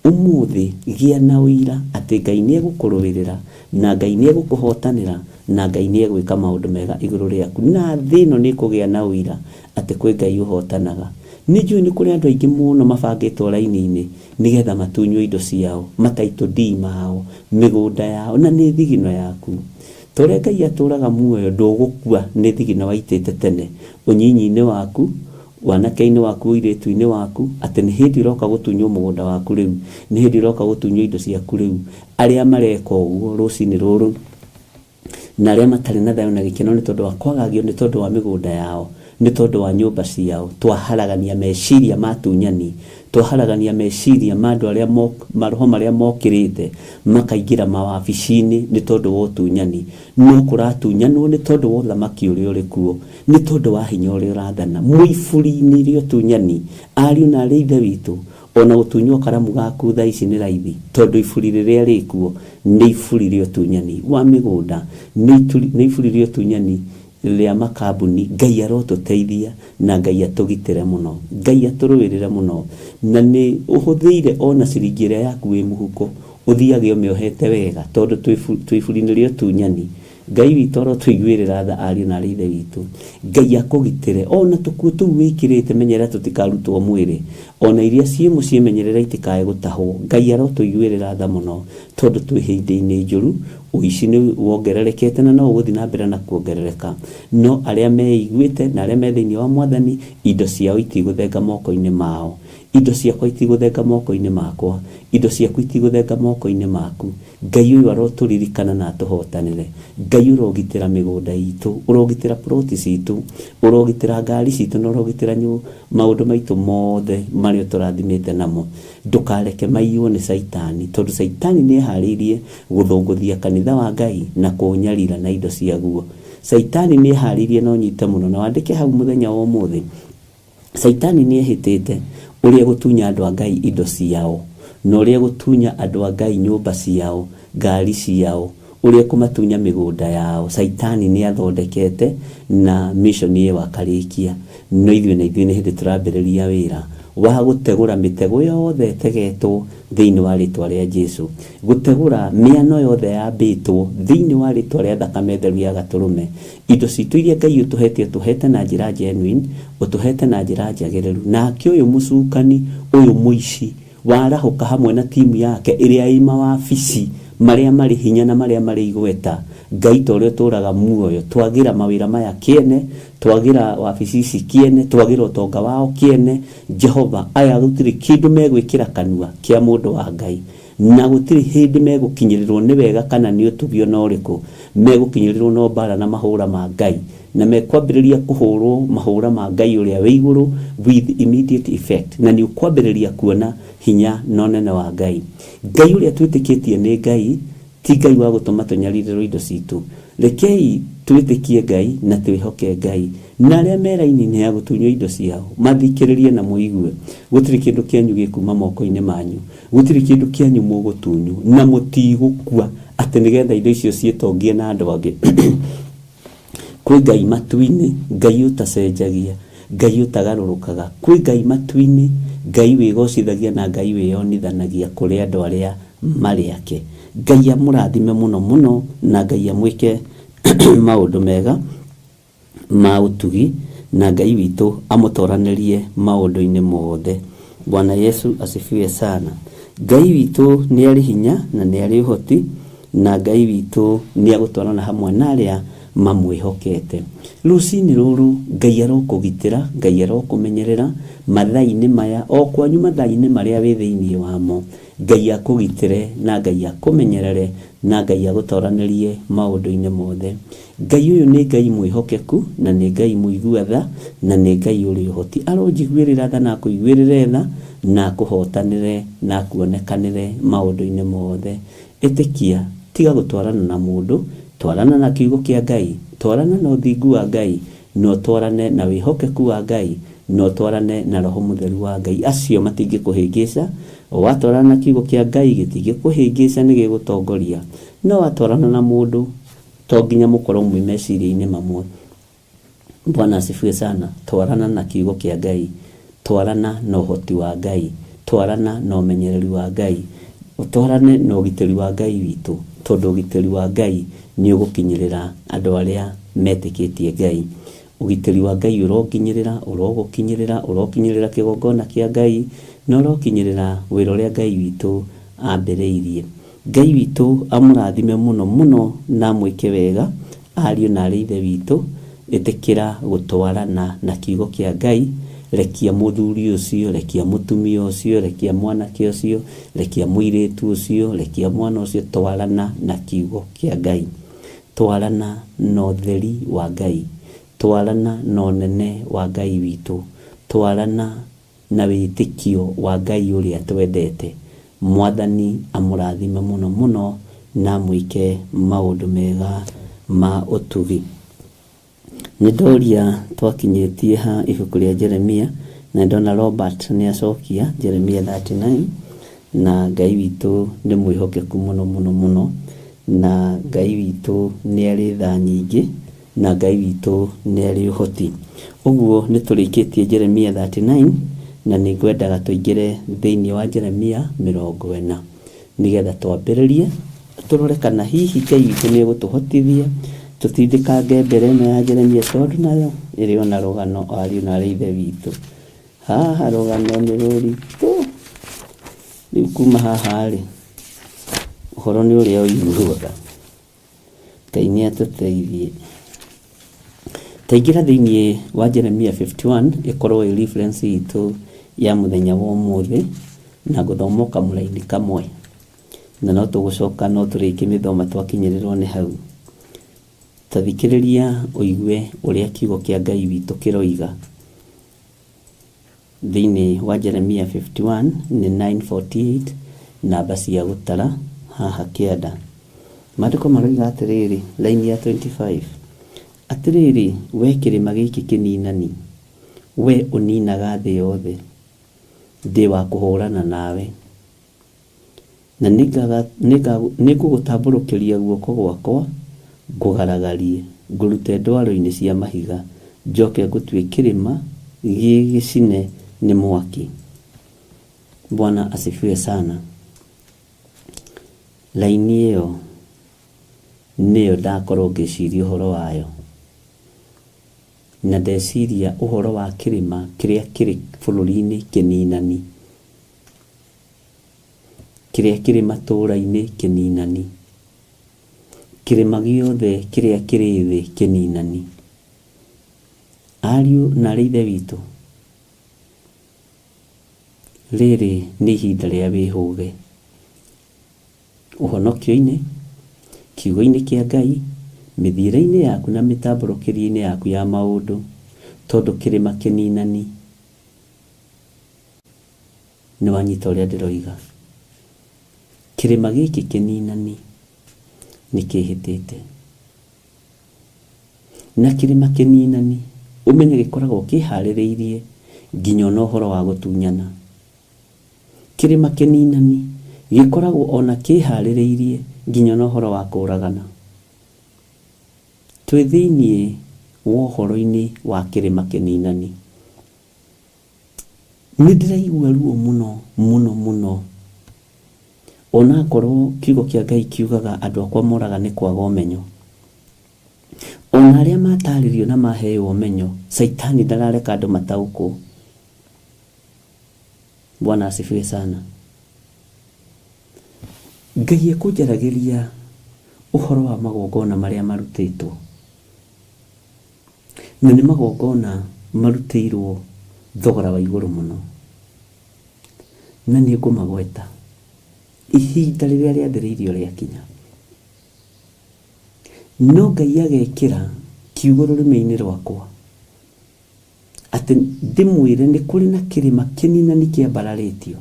Ũmũthĩ gĩa na ũira atĩ Ngai nĩ egũkũrũĩrĩra na Ngai nĩ egũkũhotanĩra na Ngai nĩ egwĩka maũndũ mega igũrũ rĩaku, na thĩ ĩno nĩ ĩkũgĩa na ũira atĩ kwĩ Ngai ũhotanaga. Nĩ njũĩ nĩ kũrĩ andũ aingĩ mũno mabangĩtwo raini-inĩ nĩgetha matunywo indo ciao, mataitũ dii mao, mĩgũnda yao, na nĩ thigino yaku. Torĩa Ngai atũraga muoyo ndũgũkua nĩ thigina waitĩte tene ũnyinyi-inĩ waku, wanake-inĩ waku, ũirĩtu-inĩ waku, atĩ nĩ hĩndĩ ũroka gũtunywo mũgũnda waku rĩu, nĩ hĩndĩ ũroka gũtunywo indo ciaku rĩu. Arĩa mareka ũguo rũcinĩ rũrũ na arĩa matarĩ na thayũ na gĩkeno nĩ tondũ wa kwagagio, nĩ tondũ wa mĩgũnda yao, nĩ tondũ wa nyũmba ciao, twaharagania meciria ma tunyani, twaharagania meciria ma andũ arĩa maroho marĩa mokĩrĩte makaingĩra mawabici-inĩ nĩ tondũ wa ũtunyani. No kũratunyanwo nĩ tondũ wa ũthamaki ũrĩa ũrĩ kuo, nĩ tondũ wa hinya ũrĩa ũrathana mũiburi-inĩ rĩa ũtunyani. Ariũ na arĩ ithe witũ, ona gũtunywo karamu gaku thaa ici nĩ raithi, tondũ iburi rĩrĩa rĩkuo nĩ iburi rĩa ũtunyani wa mĩgũnda, nĩ iburi rĩa ũtunyani rĩa makambuni. Ngai arotũteithia na Ngai atũgitĩre mũno, Ngai atũrũĩrĩre mũno. Na nĩ ũhũthĩire ona ciringi ĩrĩa yaku wĩ mũhuko ũthiage ũmĩohete wega, tondũ twĩ iburi-inĩ rĩa ũtunyani. Ngai witũ arotũiguĩrĩra tha, ariũ na arĩ ithe witũ. Ngai akũgitĩre ona tũkuo tũu wĩkĩrĩte, menyerera tũtikarutwo mwĩrĩ, ona iria ciĩ mũciĩ menyerera itikae gũtahwo. Ngai arotũiguĩrĩra tha mũno, tondũ twĩ hĩndĩ-inĩ njũru, ũici nĩ wongererekete na no ũgũthiĩ na mbere na kuongerereka. No arĩa meiguĩte na arĩa me thĩinĩ wa Mwathani, indo ciao itigũthenga moko-inĩ mao, indo ciakwa itigũthenga moko-inĩ makwa, indo ciaku itigũthenga moko-inĩ maku. Ngai ũyũ arotũririkana na atũhotanĩre. Ngai ũrogitĩra mĩgũnda itũ, ũrogitĩra ploti citũ, ũrogitĩra ngari citũ, na ũrogitĩra maũndũ maitũ mothe marĩa tũrathimĩte namo. Ndũkareke maiywo nĩ Caitani, tondũ Caitani nĩ eharĩirie gũthũngũthia kanitha wa Ngai na kũũnyarira na indo ciaguo. Caitani nĩ eharĩirie na ũnyite mũno, na wandĩke hau mũthenya wa ũmũthĩ. Caitani nĩ ehĩtĩte ũrĩa gũtunya andũ a Ngai indo ciao, na ũrĩa gũtunya andũ a Ngai nyũmba ciao, ngari ciao, ũrĩa kũmatunya mĩgũnda yao. Caitani nĩ athondekete na mission ĩyo akarĩkia. No ithuĩ na ithuĩ nĩ hĩndĩ tũrambĩrĩria wĩra wa gũtegũra mĩtego yothe ĩtegetwo thĩinĩ wa rĩtwa rĩa Jesu, gũtegũra mĩano yothe yambĩtwo thĩinĩ wa rĩtwa rĩa thakame theru ya Gatũrũme. Indo citũ iria Ngai ũtũhete, ũtũhete na njĩra genuine, ũtũhete na njĩra njagĩrĩru. Nake ũyũ mũcukani, ũyũ mũici warahũka hamwe na timu yake ĩrĩa ĩ mawabici marĩa marĩ hinya na marĩa marĩ igweta, Ngai ta ũrĩa ũtũraga muoyo, twagĩra mawĩra maya kĩene, twagĩra wabici ici kĩene, twagĩra ũtonga wao kĩene. Jehova, aya gũtirĩ kĩndũ megwĩkĩra kanua kĩa mũndũ wa Ngai, na gũtirĩ hĩndĩ megũkinyĩrĩrwo nĩ wega kana nĩ ũtugi ona ũrĩkũ. Megũkinyĩrĩrwo no mbara na mahũra ma Ngai, na mekwambĩrĩria kũhũrwo mahũra ma Ngai ũrĩa wĩ igũrũ with immediate effect, na nĩ ũkwambĩrĩria kuona hinya na ũnene wa Ngai. Ngai ũrĩa twĩtĩkĩtie nĩ Ngai, ti Ngai wa gũtũma tũnyarirĩrwo indo citũ. Rekei twĩtĩkie Ngai na twĩhoke Ngai, na arĩa me raini-inĩ ya gũtunywo indo ciao mathikĩrĩrie na mũigue. Gũtirĩ kĩndũ kĩanyu gĩkuma moko-inĩ manyu, gũtirĩ kĩndũ kĩanyu mũgũtunywo, na mũtigũkua atĩ nĩgetha indo icio ciĩtongie na andũ angĩ. Kwĩ Ngai matu-inĩ, Ngai ũtacenjagia, Ngai ũtagarũrũkaga. Kwĩ Ngai matu-inĩ, Ngai wĩgocithagia na Ngai wĩyonithanagia kũrĩ andũ arĩa marĩ ake. Ngai amũrathime mũno mũno, na Ngai amwĩke maũndũ mega ma ũtugi, na Ngai witũ amũtoranĩrie maũndũ-inĩ mothe. Bwana Yesu asifiwe sana. Ngai witũ nĩ arĩ hinya na nĩ arĩ ũhoti, na Ngai witũ nĩ agũtwarana hamwe na arĩa mamwĩhokete. Rũcinĩ rũrũ Ngai arokũgitĩra, Ngai arokũmenyerera mathaa-inĩ maya, o kwanyu mathaa-inĩ marĩa wĩ thĩinĩ wamo. Ngai akũgitĩre na Ngai akũmenyerere na Ngai agũtoranĩrie maũndũ-inĩ mothe. Ngai ũyũ nĩ Ngai mwĩhokeku na nĩ Ngai mũigua tha na nĩ Ngai ũrĩ ũhoti. Aronjiguĩrĩra tha na akũiguĩrĩre tha na akũhotanĩre na akuonekanĩre maũndũ-inĩ mothe. Ĩtĩkia, tiga gũtwarana na mũndũ, twarana na kiugo kĩa Ngai, twarana na ũthingu wa Ngai, na ũtwarane na wĩhokeku wa Ngai, na ũtwarane na Roho Mũtheru wa Ngai. Acio matingĩkũhĩngĩca. Watwarana na kiugo kĩa Ngai gĩtingĩkũhĩngĩca, nĩ gĩgũtongoria. No watwarana na mũndũ, to nginya mũkorwo mwĩ meciria-inĩ mamwe. Bwana asifiwe sana. Twarana na kiugo kĩa Ngai, twarana na ũhoti wa Ngai, twarana na ũmenyereri wa Ngai, ũtwarane na ũgitĩri wa Ngai witũ, tondũ ũgitĩri wa Ngai nĩ ũgũkinyĩrĩra andũ arĩa metĩkĩtie Ngai. Ũgitĩri wa Ngai ũrokinyĩrĩra, ũrogũkinyĩrĩra, ũrokinyĩrĩra kĩgongona kĩa Ngai, na ũrokinyĩrĩra wĩra ũrĩa Ngai witũ ambĩrĩirie. Ngai witũ amũrathime mũno mũno na amwĩke wega ariũ na arĩ ithe witũ. Ĩtĩkĩra gũtwarana na kiugo kĩa Ngai. Rekia mũthuri ũcio, rekia mũtumia ũcio, rekia mwanake ũcio, rekia mũirĩtu ũcio, rekia mwana ũcio. Twarana na kiugo kĩa Ngai, twarana na ũtheri wa Ngai, twarana na ũnene wa Ngai witũ, twarana na wĩtĩkio wa Ngai ũrĩa twendete. Mwathani amũrathime mũno mũno na amwĩke maũndũ mega ma ũtugi. Nĩ ndoria twakinyĩtie ha ibuku rĩa Jeremia, na ndona Robert nĩ acokia Jeremia 39, na Ngai witũ nĩ mwĩhokeku mũno mũno mũno, na Ngai witũ nĩ arĩ tha nyingĩ, na Ngai witũ nĩ arĩ ũhoti. Ũguo nĩ tũrĩkĩtie Jeremia 39, na nĩ ngwendaga tũingĩre thĩinĩ wa Jeremia 40 nĩgetha twambĩrĩrie tũrore kana hihi Ngai witũ nĩ egũtũhotithia tũtindĩkange mbere ĩno ya Jeremia, tondũ nayo ĩrĩ ona rũgano ariũ na arĩ ithe witũ. Haha rũgano nĩ rũritũ. Rĩu kuma haha rĩ, ũhoro nĩ ũrĩa ũiguaga. Ngai nĩ atũteithie. Taingĩra thĩinĩ wa Jeremia 51 ĩkorwo ĩ reference itũ ya mũthenya wa ũmũthĩ, na ngũthoma kamũraini kamwe, na no tũgũcoka no tũrĩkĩmĩthoma twakinyĩrĩrwo nĩ hau. Tathikĩrĩria ũigue ũrĩa kiugo kĩa Ngai witũ kĩroiga thĩinĩ wa Jeremia 51 nĩ 948 namba cia gũtara haha kĩanda. Maandĩko maroiga atĩrĩrĩ, laini ya 25, atĩrĩrĩ we kĩrĩma gĩkĩ kĩninani, we ũninaga thĩ yothe, ndĩ wa kũhũrana nawe, na nĩngũgũtambũrũkĩria guoko gwakwa ngũgaragarie, ngũrute ndwaro-inĩ cia mahiga, njoke ngũtue kĩrĩma gĩgĩcine nĩ mwaki. Bwana asifiwe sana. Laini ĩyo nĩyo ndakorwo ngĩciria ũhoro wayo, na ndeciria ũhoro wa kĩrĩma kĩrĩa kĩrĩ bũrũri-inĩ kĩninani, kĩrĩa kĩrĩ matũũra-inĩ kĩninani, kĩrĩma gĩothe kĩrĩa kĩrĩ thĩ kĩninani. Ariũ na arĩ ithe witũ, rĩrĩ nĩ ihinda rĩa wĩhũge ũhonokio-inĩ, kiugo-inĩ kĩa Ngai, mĩthiĩre-inĩ yaku na mĩtambũrũkĩrie-inĩ yaku ya maũndũ, tondũ kĩrĩma kĩninani. Nĩ wanyita ũrĩa ndĩroiga? Kĩrĩma gĩkĩ kĩninani nĩ kĩhĩtĩte, na kĩrĩma kĩninani ũmenye gĩkoragwo kĩharĩrĩirie nginya ona ũhoro wa gũtunyana. Kĩrĩma kĩninani gĩkoragwo ona kĩharĩrĩirie nginya ona ũhoro wa kũragana. Twĩ thĩinĩ wa ũhoro-inĩ wa kĩrĩma kĩninani. Nĩ ndĩraigua ruo mũno mũno mũno, onakorwo kiugo kĩa Ngai kiugaga andũ akwa moraga nĩ kwaga ũmenyo. Ona arĩa matarĩrio na maheo ũmenyo, Caitani ndarareka andũ mataũkwo. Bwana asifiwe sana. Ngai ekũnjaragĩria ũhoro wa magongona marĩa marutĩtwo, na nĩ magongona marutĩirwo thogora wa igũrũ mũno, na nĩ ngũmagweta ihinda rĩrĩa rĩathĩrĩirio rĩakinya. No Ngai agekĩra kiugo rũrĩmĩ-inĩ rwakwa atĩ ndĩmwĩre nĩ kũrĩ na kĩrĩma kĩninani kĩambararĩtio,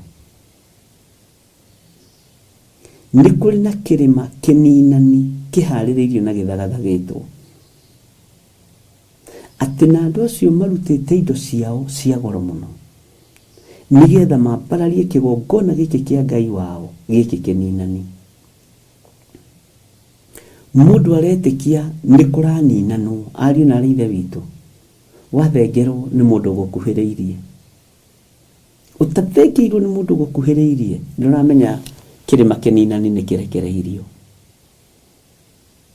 nĩ kũrĩ na kĩrĩma kĩninani kĩharĩrĩirio na gĩthagathagĩtwo, atĩ na andũ acio marutĩte indo ciao cia goro mũno nĩgetha mambararie kĩgongona gĩkĩ kĩa Ngai wao gĩkĩ kĩninani. Mũndũ aretĩkia nĩ kũraninanwo, ariũ na arĩ ithe witũ, wathengerwo nĩ mũndũ ũgũkuhĩrĩirie, ũtathengeirwo nĩ mũndũ ũgũkuhĩrĩirie, nĩ ũramenya kĩrĩma kĩninani nĩ kĩrekereirio.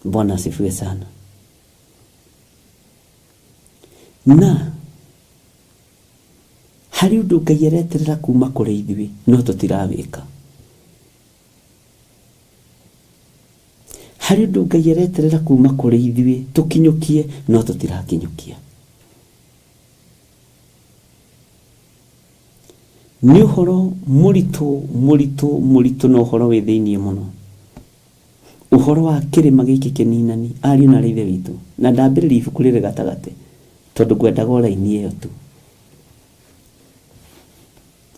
Bwana asifiwe sana. Na harĩ ũndũ Ngai areterera kuma kũrĩ ithuĩ no tũtirawĩka. Harĩ ũndũ Ngai areterera kuma kũrĩ ithuĩ tũkinyũkie, no tũtirakinyũkia. Nĩ ũhoro mũritũ mũritũ mũritũ na ũhoro wĩ thĩiniĩ mũno, ũhoro wa kĩrĩma gĩkĩ kĩninani, ariũ na ithe witũ. Na ndambĩrĩria ibuku rĩrĩ gatagatĩ tondũ ngwendaga o raini ĩyo tu.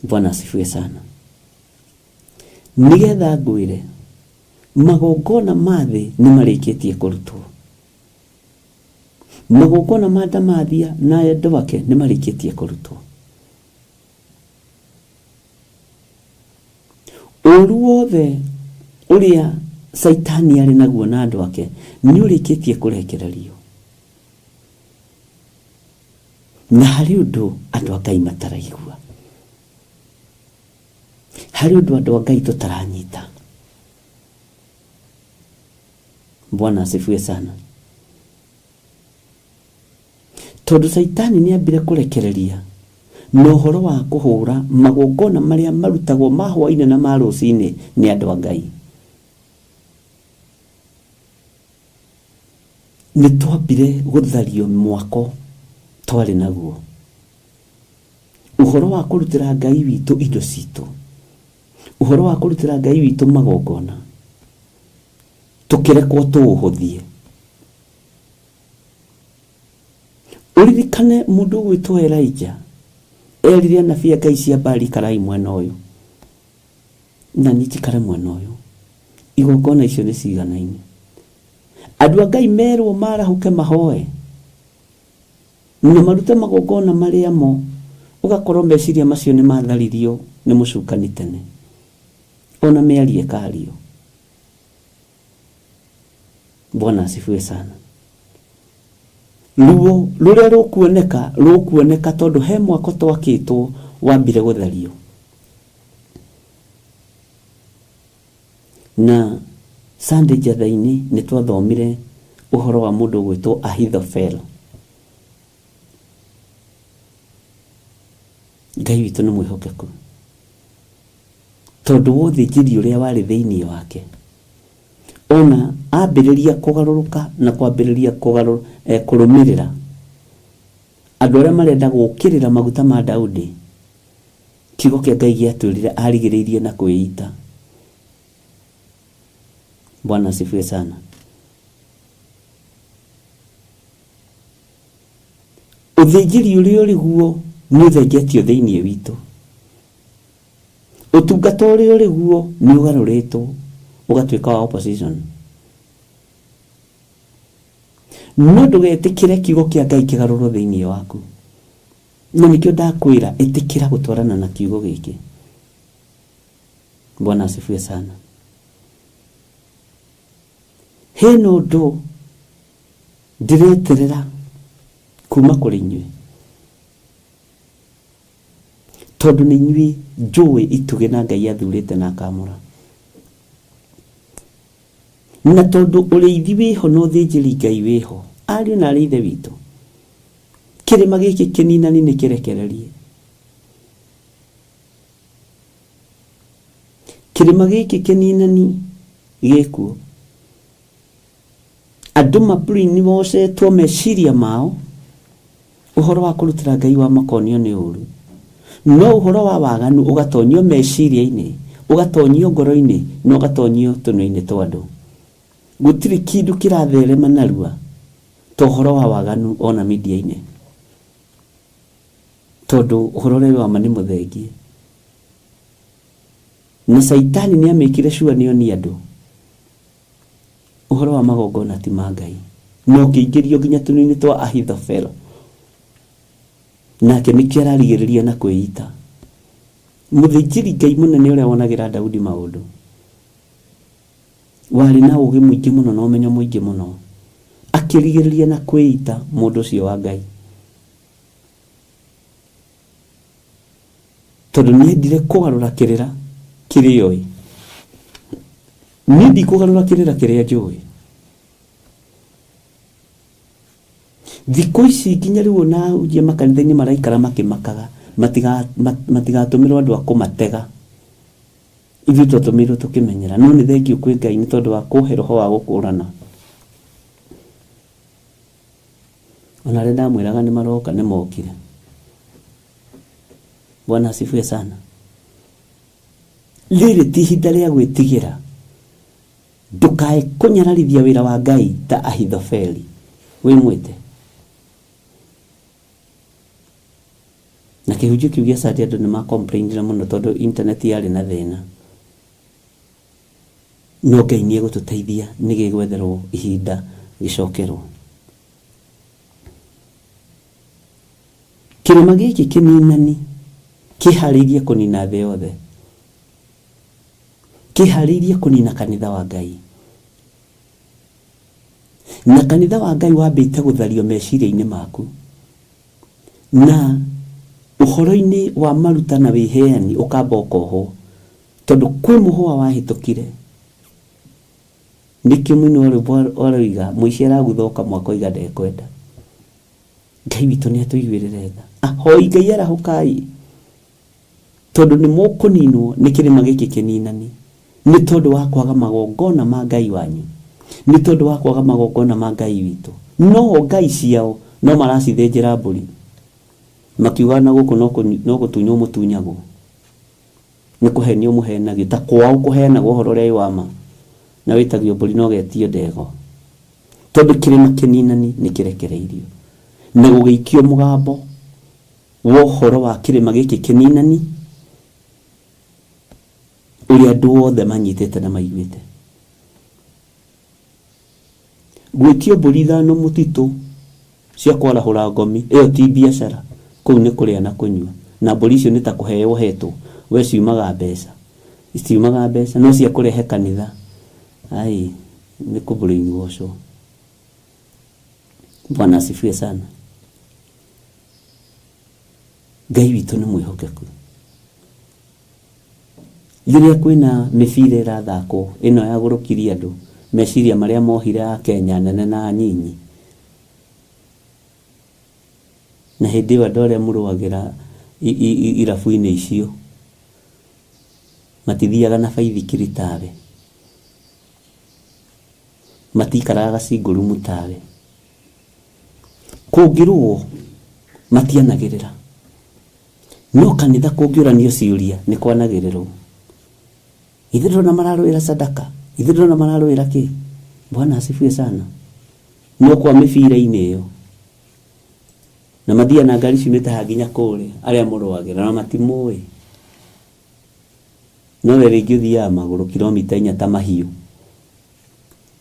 Bwana asifiwe sana. Nĩgetha ngwĩre magongona ma thĩ nĩ marĩkĩtie kũrutwo, magongona ma Ndamathia na andũ ake nĩ marĩkĩtie kũrutwo. Ũru wothe ũrĩa Caitani arĩ naguo na andũ ake nĩ ũrĩkĩtie kũrekererio, na harĩ ũndũ andũ a Ngai mataraigua, harĩ ũndũ andũ a Ngai tũtaranyita. Bwana asifiwe sana. Tondũ Caitani nĩ ambire kũrekereria na ũhoro wa kũhũra magongona marĩa marutagwo ma hwaĩ-inĩ na ma rũcinĩ nĩ andũ a Ngai. Nĩ twambire gũthario mwako twarĩ naguo, ũhoro wa kũrutĩra Ngai witũ indo citũ, ũhoro wa kũrutĩra Ngai witũ magongona, tũkĩrekwo tũũhũthie. Ũririkane mũndũ ũgwĩtwo Elijah erire anabii a Ngai cia Baali, karai mwena ũyũ na niĩ njikare mwena ũyũ, igongona icio nĩ ciganaine. Andũ a Ngai merwo marahũke mahoe na marute magongona marĩa mo, ũgakorwo meciria macio nĩ matharirio nĩ mũcukani tene, ona mĩario ĩkario. Bwana asifiwe sana. Ruo rũrĩa rũkuoneka rũkuoneka tondũ he mwako twakĩtwo wambire gũthario. Na Sunday njatha-inĩ nĩ twathomire ũhoro wa mũndũ ũgwĩtwo Ahithofel. Ngai witũ nĩ mwĩhokeku, tondũ wa ũthĩnjĩri ũrĩa warĩ thĩinĩ wake, ona ambĩrĩria kũgarũrũka na kwambĩrĩria kũrũmĩrĩra andũ arĩa marenda gũũkĩrĩra maguta ma Daudi, kiugo kĩa Ngai gĩatwĩrire arigĩrĩirie na kwĩita. Bwana asifiwe sana. Ũthĩnjĩri ũrĩa ũrĩ guo nĩ ũthengetio thĩinĩ witũ, ũtungata ũrĩa ũrĩ guo nĩ ũgarũrĩtwo ũgatuĩka wa opposition. No ndũgetĩkĩre kiugo kĩa Ngai kĩgarũrwo thĩinĩ waku, na nĩkĩo ndakwĩra ĩtĩkĩra gũtwarana na kiugo gĩkĩ. Bwana asifiwe sana. Hena ũndũ ndĩreterera kuma kũrĩ inyuĩ, tondũ nĩ inyuĩ njũĩ itugĩ na Ngai athurĩte na akamũra, na tondũ ũrĩithi wĩho na ũthĩnjĩri Ngai wĩho, ariũ na arĩ ithe witũ, kĩrĩma gĩkĩ kĩninani nĩ kĩrekererie. Kĩrĩma gĩkĩ kĩninani gĩkuo, andũ mabrainwashetwo meciria mao, ũhoro wa kũrutĩra Ngai wa makonio nĩ ũru, no ũhoro wa waganu ũgatonyio meciria-inĩ, ũgatonyio ngoro-inĩ, na ũgatonyio tũnua-inĩ twa andũ. Gũtirĩ kĩndũ kĩratherema narua ta ũhoro wa waganu ona media-inĩ, tondũ ũhoro ũrĩa wa ma nĩ mũthengie. Na Caitani nĩ amĩkire cua nĩ oni andũ ũhoro wa magongona ti ma Ngai, na ũkĩingĩrio nginya tũnua-inĩ twa Ahithofel, nake nĩkĩo ararigĩrĩria na kwĩita. Mũthĩnjĩri Ngai mũnene ũrĩa wonagĩra Daudi maũndũ, warĩ na ũũgĩ mũingĩ mũno na ũmenyo mũingĩ mũno, akĩrigĩrĩria na kwĩita mũndũ ũcio wa Ngai, tondũ nĩendire kũgarũra kĩrĩra kĩrĩa oĩ. Niĩ ndikũgarũra kĩrĩra kĩrĩa njũĩ. Thikũ ici nginya rĩu ona ahunjia makanitha-inĩ maraikara makĩmakaga matigatũmĩrwo andũ a kũmatega Ithuĩ twatũmĩirwo tũkĩmenyera, no nĩ thengiũ kwĩ Ngai nĩ tondũ wa kũhe roho wa gũkũrana. Ona arĩa ndamwĩraga nĩ maroka nĩ mokire. Bwana asifiwe sana. Rĩrĩ ti ihinda rĩa gwĩtigĩra. Ndũkae kũnyararithia wĩra wa Ngai ta Ahithofeli wĩ mwĩte. Na kĩhunjio kĩu gĩa Sunday andũ nĩ ma-complainire mũno tondũ internet yarĩ na thĩna. No Ngai nĩ egũtũteithia nĩ gĩgwetherwo ihinda gĩcokerwo. Kĩrĩma gĩkĩ kĩninani kĩharĩirie kũnina thĩ yothe. Kĩharĩirie kũnina kanitha wa Ngai. Na kanitha wa Ngai wambĩte gũthario meciria-inĩ maku. Na ũhoro-inĩ wa maruta na wĩheani ũkamba ũkohwo. Tondũ kwĩ mũhũa wahĩtũkire. Nĩkĩo mũini wa rwĩmbo aroiga mũici araguthoka mwaka oiga ndekwenda. Ngai witũ nĩ atũiguĩrĩre tha. Ahoi Ngai arahũkai. Tondũ nĩ mũkũninwo nĩ kĩrĩma gĩkĩ kĩninani. Nĩ tondũ wa kwaga magongona ma Ngai wanyu. Nĩ tondũ wa kwaga magongona ma Ngai witũ. No Ngai ciao no maracithĩnjĩra mbũri. Makiuga na gũkũ no gũtunywo mũtunyagwo. Nĩ kũhenio mũhenagio. Ta kwao kũheanagwo ũhoro ũrĩa wĩ wa ma. Na wĩtagio mbũri no getio ndegwa. Tondũ kĩrĩma kĩninani nĩ kĩrekereirio. Na gũgĩikio mũgambo wa ũhoro wa kĩrĩma gĩkĩ kĩninani ũrĩa andũ othe manyitĩte na maiguĩte. Gwĩtio mbũri ithano mũtitũ cia kwarahũra ngomi, ĩyo ti biacara, kũu nĩ kũrĩa na kũnyua. Na mbũri icio nĩ ta kũheo ũhetwo, we ciumaga mbeca. Citiumaga mbeca, no cia kũrehe kanitha. Ai, nĩ kũ-brainwash-wo. Bwana asifiwe sana. Ngai witũ nĩ mwĩhokeku. Rĩrĩa kwĩna mĩbira ĩrathakwo ĩno ya gũrũkiria andũ meciria marĩa mohire a Kenya nene na anyinyi. Na hĩndĩ ĩyo andũ arĩa mũrũagĩra irabu-inĩ icio matithiaga na baithikiri tawe. Matikaraga gacingũrumu tawe. Kũngĩrũo matianagĩrĩra. No kanitha kũngĩũranio ciũria nĩ kwanagĩrĩrwo. Ithuĩ ndĩrona mararũĩra sadaka, ithuĩ ndĩrona mararũĩra kĩ. Bwana asifiwe sana. No kwa mĩbira-inĩ ĩyo. Na mathiaga na ngari ciumĩte haha nginya kũrĩa arĩa mũrũagĩra na matimũĩ. No we rĩngĩ ũthiaga magũrũ kilomita inya ta mahiũ.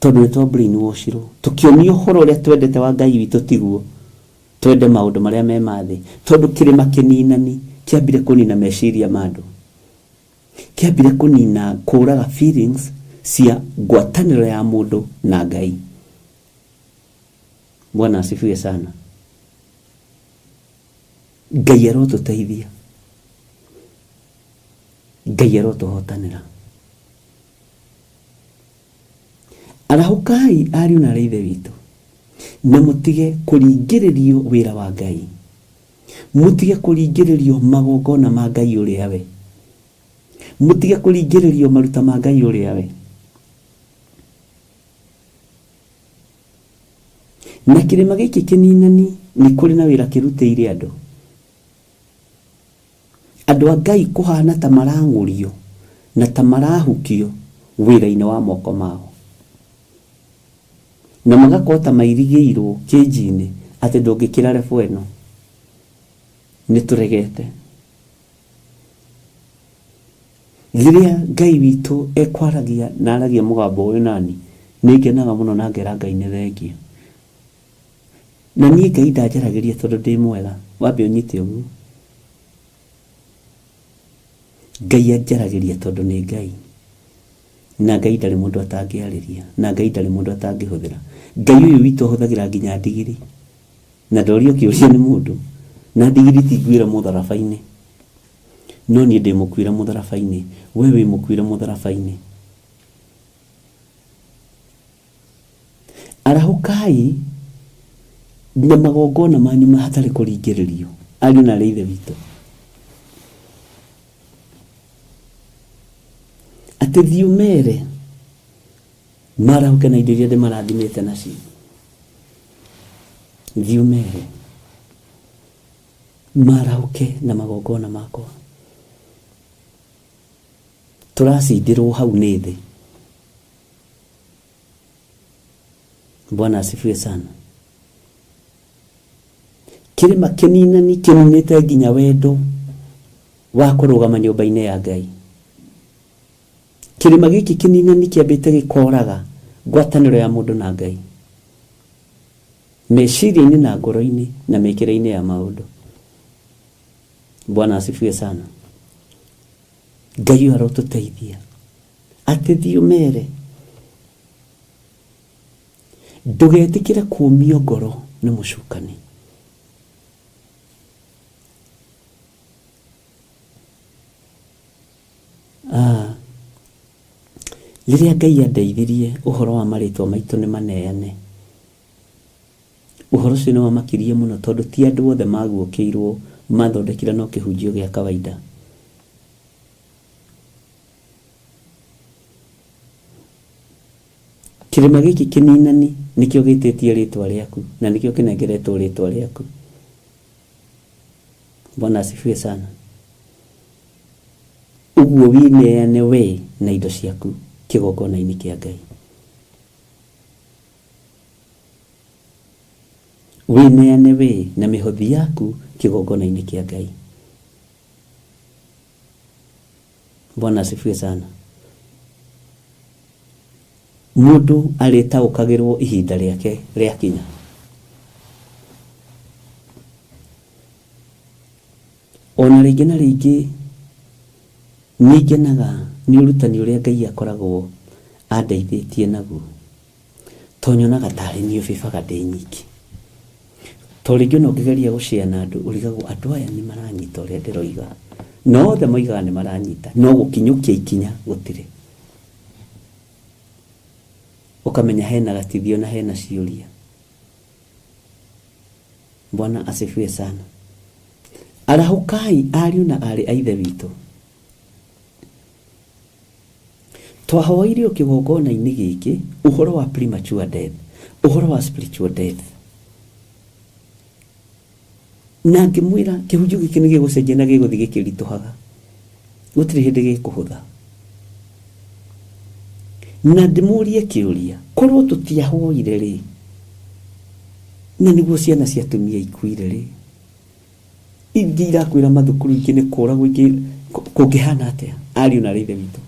Tondũ nĩ twa brainwashirwo. Tũkĩonio ũhoro ũrĩa twendete wa Ngai witũ tiguo. Twende maũndũ marĩa me ma thĩ. Tondũ kĩrĩma kĩninani kĩambire kũnina meciria ma andũ. Kĩambire kũnina kũraga feelings cia ngwatanĩro ya mũndũ na Ngai. Bwana asifiwe sana. Ngai arotũteithia. Ngai arotũhotanĩra. Arahũkai ariũ na aarĩ a Ithe witũ. Na mũtige kũringĩrĩrio wĩra wa Ngai. Mũtige kũringĩrĩrio magongona ma Ngai ũrĩa we. Mũtige kũringĩrĩrio maruta ma Ngai ũrĩa we. Na kĩrĩma gĩkĩ kĩninani nĩ kũrĩ na wĩra kĩrutĩire andũ. Andũ a Ngai kũhana ta marang'ũrio na ta marahukio wĩra-inĩ wa moko mao. Na magakorwo ta mairigĩirwo kĩnji-inĩ atĩ ndũngĩkĩra level ĩno. Nĩ tũregete. Rĩrĩa Ngai witũ ekwaragia na aragia mũgambo ũyũ nani, nĩ ngenaga mũno na ngera Ngai nĩ thengiũ. Na niĩ Ngai ndanjaragĩria tondũ ndĩ mwega, wambe ũnyite ũguo. Ngai anjaragĩria tondũ nĩ Ngai. Na Ngai ndarĩ mũndũ atangĩarĩria, na Ngai ndarĩ mũndũ atangĩhũthĩra. Ngai ũyũ witũ ahũthagĩra nginya ndigiri. Na ndorio kĩũria nĩ mũndũ, na ndigiri ti nguĩre mũtharaba-inĩ. No niĩ ndĩ mũkuĩre mũtharaba-inĩ, we wĩ mũkuĩre mũtharaba-inĩ. Arahũkai na magongona manyu hatarĩ kũringĩrĩrio, ariũ na aarĩ a Ithe witũ. Atĩ thiĩ ũmere marahũke na indo iria ndĩmarathimĩte nacio. Thiĩ ũmere marahũke na magongona makwa. Tũracindirwo hau nĩ thĩ. Bwana asifiwe sana. Kĩrĩma kĩninani kĩninĩte nginya wendo wa kũrũgama nyũmba-inĩ ya Ngai. Kĩrĩma gĩkĩ kĩninani kĩambĩte gĩkoraga ngwatanĩro ya mũndũ na Ngai, meciria-inĩ na ngoro-inĩ na mĩkĩre-inĩ ya maũndũ. Bwana asifiwe sana. Ngai ũyũ arotũteithia atĩ thiĩ ũmere ndũgetĩkĩre kũũmio ngoro nĩ mũcukani. Rĩrĩa Ngai andeithirie ũhoro wa marĩtwa maitũ nĩ maneane, ũhoro ũcio nĩ wamakirie mũno tondũ ti andũ othe maguũkĩirwo mathondekire no kĩhunjio gĩa kawaida. Kĩrĩma gĩkĩ kĩninani nĩkĩo gĩtĩtie rĩtwa rĩaku na nĩkĩo kĩnengeretwo rĩtwa rĩaku. Bwana asifiwe sana. Ũguo wineane we na indo ciaku kĩgongona-inĩ kĩa Ngai. Wineane we na mĩhothi yaku kĩgongona-inĩ kĩa Ngai. Bwana asifiwe sana. Mũndũ arĩtaũkagĩrwo ihinda rĩake rĩakinya. Ona rĩngĩ na rĩngĩ nĩngenaga nĩ ũrutani ũrĩa Ngai akoragwo andeithĩtie naguo, to nyonaga tarĩ niĩ ũbibaga ndĩ nyiki. To rĩngĩ ona ũngĩgeria gũshare na andũ ũrigagwo andũ aya nĩ maranyita ũrĩa ndĩroiga, na othe moigaga nĩ maranyita, no gũkinyũkia ikinya gũtirĩ. Ũkamenya hena gatithio na hena ciũria. Bwana asifiwe sana. Arahũkai ariũ na aarĩ a Ithe witũ. Twahoire kĩgongona-inĩ gĩkĩ ũhoro wa premature death, ũhoro wa spiritual death. Na ngĩmwĩra kĩhunjio gĩkĩ nĩ gĩgũcenjia na gĩgũthiĩ gĩkĩritũhaga, gũtirĩ hĩndĩ gĩkũhũtha. Na ndĩmũrie kĩũria, korwo tũtiahoire rĩ, na nĩguo ciana cia atumia ikuire rĩ, ingĩ irakwĩra mathukuru, ingĩ nĩ kũragwo, ingĩ kũngĩhana atĩa ariũ na aarĩ a Ithe witũ?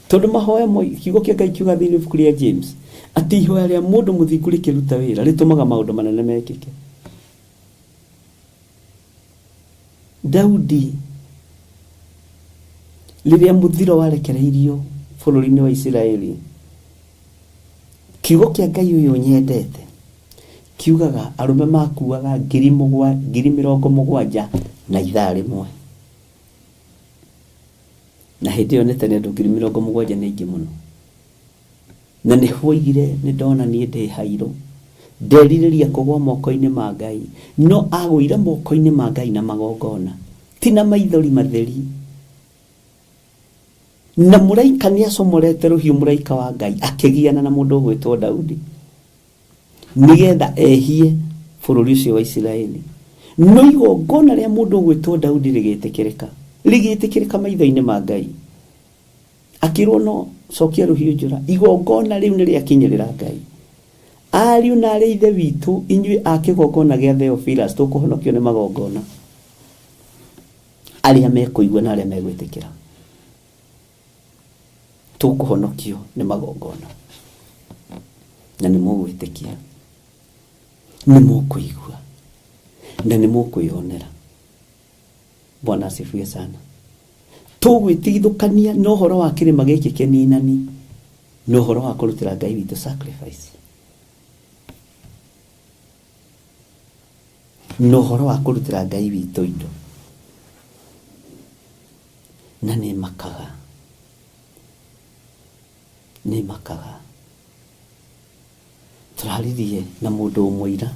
Tondũ mahoya kiugo kĩa Ngai kiuga thĩinĩ ibuku rĩa James atĩ ihoya rĩa mũndũ mũthingu rĩkĩruta wĩra rĩtũmaga maũndũ manene mekĩke. Daudi rĩrĩa mũthiro warekereirio bũrũri-inĩ wa Isiraeli, kiugo kĩa Ngai ũyũ nyendete kiugaga arũme makuaga 70,000 na ithaa rĩmwe. Na hĩndĩ ĩyo nĩ tene andũ 70,000 nĩ aingĩ mũno. Na nĩ hoigire nĩ ndona niĩ ndĩ hairũ, nderirĩria kũgwa moko-inĩ ma Ngai, no agũire moko-inĩ ma Ngai na magongona, ti na maithori matheri. Na mũraika nĩ acomorete rũhiũ, mũraika wa Ngai akĩgiana na mũndũ ũgwĩtwo Daudi nĩgetha ehie bũrũri ũcio wa Isiraeli. No igongona rĩa mũndũ ũgwĩtwo Daudi rĩgĩtĩkĩrĩka, rĩgĩtĩkĩrĩka maitho-inĩ ma Ngai. Akĩrwo no cokia rũhiũ njora, igongona rĩu nĩ rĩakinyĩrĩra Ngai. Ariũ na aarĩ a Ithe witũ, inyuĩ a kĩgongona gĩa Theophilus, tũkũhonokio nĩ magongona. Arĩa mekũigua na arĩa megwĩtĩkĩra, tũkũhonokio nĩ magongona. Na nĩ mũgwĩtĩkia, nĩ mũkũigua, na nĩ mũkwĩyonera. Bwana asifiwe sana. Tũgwĩtigithũkania na ũhoro wa kĩrĩma gĩkĩ kĩninani, na ũhoro wa kũrutĩra Ngai witũ sacrifice, na ũhoro wa kũrutĩra Ngai witũ indo. Na nĩ makaga, nĩ makaga. Tũraririe na mũndũ ũmwe ira,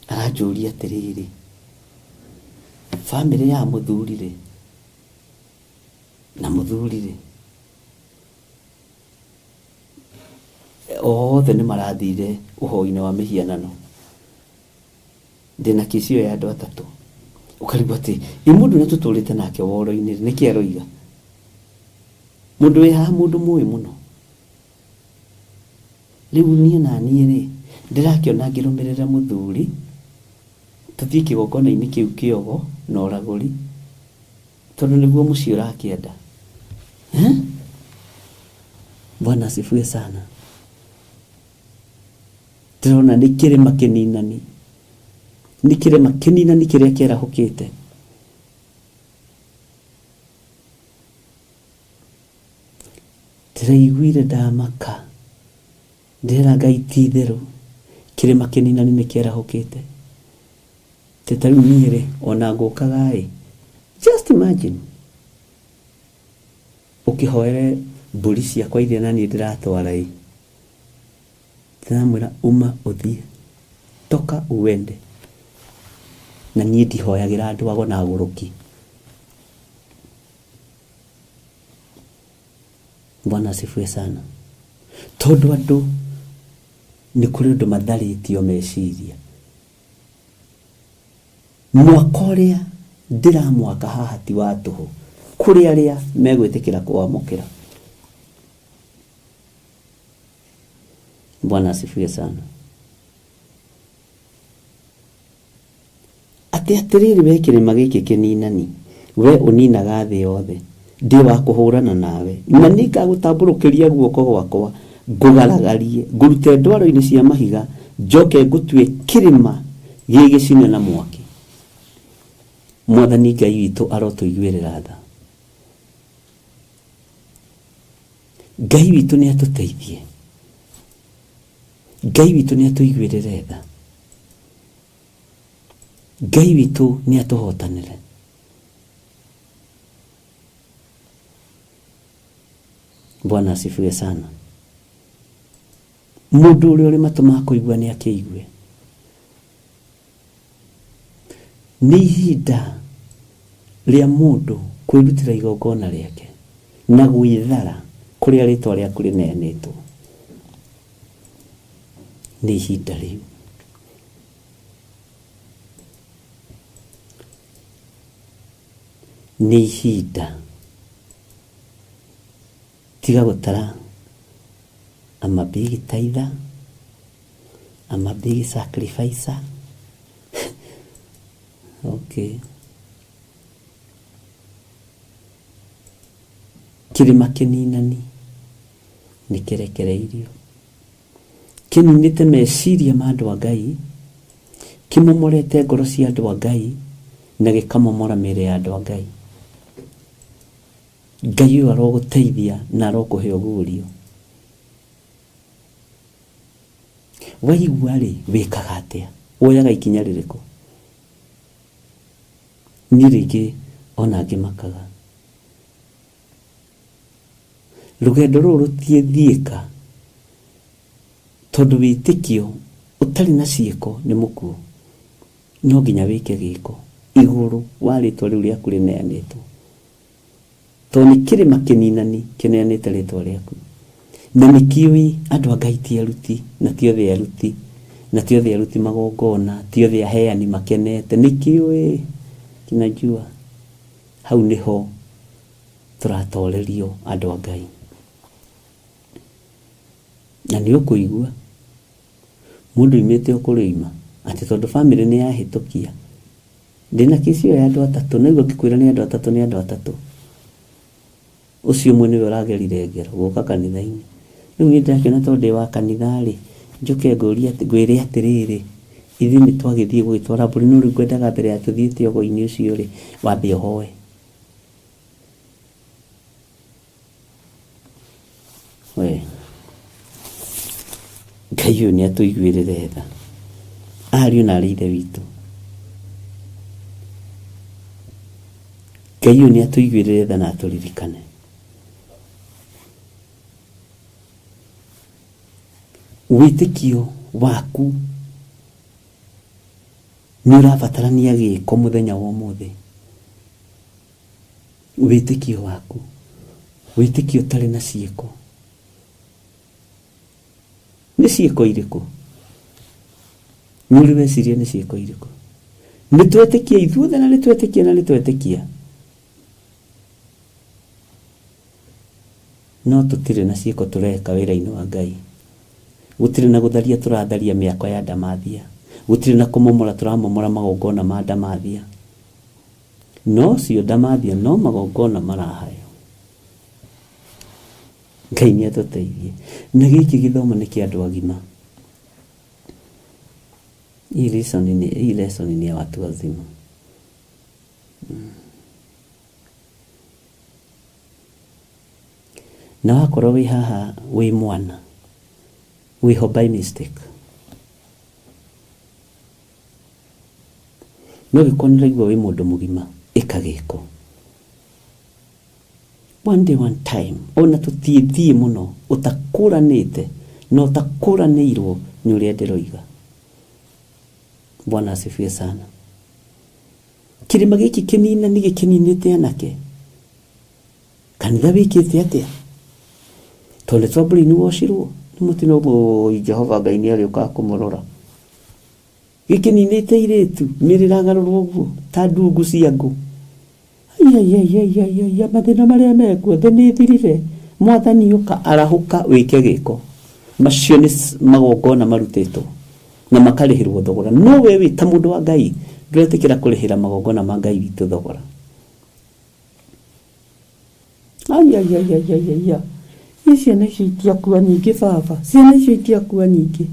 aranjũria atĩrĩrĩ, bamĩrĩ ya mũthuri rĩ, Na mũthuri rĩ, othe nĩ marathire ũhoi-inĩ wa mĩhianano. Ndĩna kesi ĩyo ya andũ atatũ. Ũkarigwo atĩ ĩ mũndũ ũrĩa tũtũrĩte nake woro-inĩ rĩ, nĩkĩ aroiga? Mũndũ wĩ haha mũndũ mũĩ mũno. Rĩu niĩ na niĩ rĩ, ndĩrakĩona ngĩrũmĩrĩra mũthuri, tũthiĩ kĩgongona-inĩ kĩu kĩogo na ũragũri, tondũ nĩguo mũciĩ ũrakĩenda. Eh? Bwana asifiwe sana. Ndĩrona nĩ kĩrĩma kĩninani, nĩ kĩrĩma kĩninani kĩrĩa kĩarahũkĩte. Ndĩraiguire ndamaka, ndĩrera Ngai ti itherũ kĩrĩma kĩninani nĩ kĩarahũkĩte. Atĩ ta rĩu niĩ rĩ, ona ngũkaga ĩ, just imagine ũkĩhoere mbũri ciakwa iria na niĩ ndĩratwara ĩ, ndĩramwĩra uma ũthiĩ, toka uende. Na niĩ ndihoyagĩra andũ ago na agũrũki. Bwana asifiwe sana. Tondũ andũ nĩ kũrĩ ũndũ matharĩtio meciria. Mwaka ũrĩa ndĩramwaka haha ti wa tũhũ, kũrĩ arĩa megwĩtĩkĩra kũwamũkĩra. Bwana asifiwe sana. Atĩ atĩrĩrĩ we kĩrĩma gĩkĩ kĩninani, we ũninaga thĩ yothe, ndĩ wa kũhũrana nawe, na nĩngagũtambũrũkĩria guoko gwakwa, ngũgaragarie, ngũrute ndwaro-inĩ cia mahiga, njoke ngũtue kĩrĩma gĩgĩcine na mwaki. Mwathani Ngai witũ arotũiguĩrĩra tha. Ngai witũ nĩ atũteithie. Ngai witũ nĩ atũiguĩrĩre tha. Ngai witũ nĩ atũhotanĩre. Bwana asifiwe sana. Mũndũ ũrĩa ũrĩ matũ ma kũigua nĩ akĩigue. Nĩ ihinda rĩa mũndũ kwĩrutĩra igongona rĩake na gwĩthara kũrĩa rĩtwa rĩaku rĩneanĩtwo. Nĩ ihinda rĩu. Nĩ ihinda. Tiga gũtara I'm a big tither, I'm a big sacrificer. Okay. Kĩrĩma kĩninani nĩ kĩrekereirio, kĩninĩte meciria ma andũ a Ngai, kĩmomorete ngoro cia andũ a Ngai, na gĩkamomora mĩĩrĩ ya andũ a Ngai. Ngai ũyũ arogũteithia na arokũhe ũguũrio. Waigua rĩ, wĩkaga atĩa? Woyaga ikinya rĩrĩkũ? Niĩ rĩngĩ ona ngĩmakaga. Rũgendo rũrũ rũtiĩthiĩka tondũ wĩtĩkio ũtarĩ na ciĩko nĩ mũkuũ. No nginya wĩke gĩko igũrũ wa rĩtwa rĩu rĩaku rĩneanĩtwo. Tondũ nĩ kĩrĩma kĩninani kĩneanĩte rĩtwa rĩaku. Na nĩkĩũĩ andũ a Ngai ti aruti, na ti othe aruti, na ti othe aruti magongona, ti othe aheani makenete. Nĩkĩũĩ, kinajua. Hau nĩho tũratorerio andũ a Ngai. Na nĩ ũkũigua mũndũ oimĩte o kũrĩa oima atĩ tondũ bamĩrĩ nĩ yahĩtũkia. Ndĩna kesi ĩyo ya andũ atatũ, naigua ngĩkwĩra nĩ andũ atatũ, nĩ andũ atatũ. Ũcio ũmwe nĩwe ũragerire ngero gũka kanitha-inĩ. Rĩu niĩ ndĩrakĩona tondũ ndĩ wa kanitha-rĩ, njũke ngũrie ngwĩre atĩrĩrĩ, ithuĩ nĩ twagĩthiĩ gũgĩtwara mbũri, no rĩu ngwendaga mbere ya tũthiĩte ũgo-inĩ ũcio-rĩ, wambe ũhoe. We, Ngai ũyũ nĩ atũiguĩrĩre tha. Ariũ na arĩ ithe witũ. Ngai ũyũ nĩ atũiguĩrĩre tha na atũririkane. Wĩtĩkio waku nĩ ũrabatarania gĩko mũthenya wa ũmũthĩ. Wĩtĩkio waku Wĩtĩkio ũtarĩ na ciĩko. Nĩ ciĩko irĩkũ? Nĩ ũrĩ weciria nĩ ciĩko irĩkũ? Nĩ twetĩkia ithuothe na nĩ twetĩkia na nĩ twetĩkia. No tũtirĩ na ciĩko tũreka wĩra-inĩ wa Ngai. Gũtirĩ na gũtharia tũratharia mĩako ya ndamathia. Gũtirĩ na kũmomora tũramomora magongona ma ndamathia. No cio ndamathia no magongona maraheo. Ngai nĩ atũteithie. Na gĩkĩ gĩthomo nĩ kĩa andũ agima. Hii lesson ni ya watu wazima. Na wakorwo wĩ haha wĩ mwana, wĩho by mistake. No gĩkorwo nĩ ũraigua wĩ mũndũ mũgima, ĩka gĩko. One day, one time, ona tũtiĩthiĩ mũno, ũtakũranĩte na ũtakũranĩirwo nĩ ũrĩa ndĩroiga. Bwana asifiwe sana. Kĩrĩma gĩkĩ kĩnina nĩ gĩkĩninĩte anake. Kanitha wĩkĩte atĩa? Tondũ nĩ twambũrĩ wocirwo nĩ mũtino ũmwe Jehova Ngai nĩ arĩũkaga kũmũrora. Gĩkĩninĩte irĩtu mĩrĩ ĩragarũrwo ũguo ta ndungu cia ngũ. Ai mathĩna marĩa mekuo thĩ nĩ ĩthirire. Mwathani ũka arahũka wĩke gĩko. Macio nĩ magongona marutĩtwo na makarĩhĩrwo thogora. No we wĩ ta mũndũ wa Ngai ndũretĩkĩra kũrĩhĩra magongona ma Ngai witũ thogora. Ai. Ciana icio itiakua nyingĩ baba. Ciana icio itiakua nyingĩ.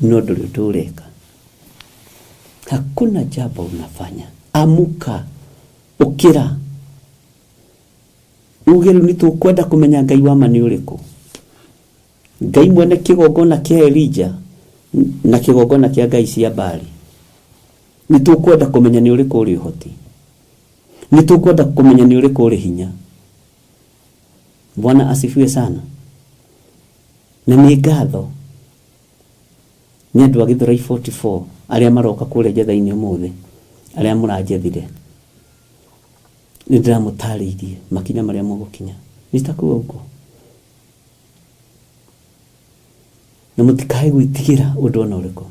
No ndũrĩ ũndũ ũreka. Hakuna jambo unafanya. Amuka. Ũkĩra. Uge rĩu nĩ tũkwenda kũmenya Ngai wa ma nĩ ũrĩkũ. Ngai mwene kĩgongona kĩa Elijah na kĩgongona kĩa Ngai cia Baali. Nĩ tũkwenda kũmenya nĩ ũrĩkũ ũrĩ ũhoti. Nĩ tũkwenda kũmenya nĩ ũrĩkũ ũrĩ hinya. Bwana asifiwe sana. Na nĩ ngatho nĩ andũ a Gĩthũrai 44 arĩa maroka kũrĩa njetha-inĩ ũmũthĩ, arĩa mũranjethire. Nĩ ndĩramũtarĩirie makinya marĩa mũgũkinya. Nitakuwa huko. Na mũtikae gwĩtigĩra ũndũ ona ũrĩkũ.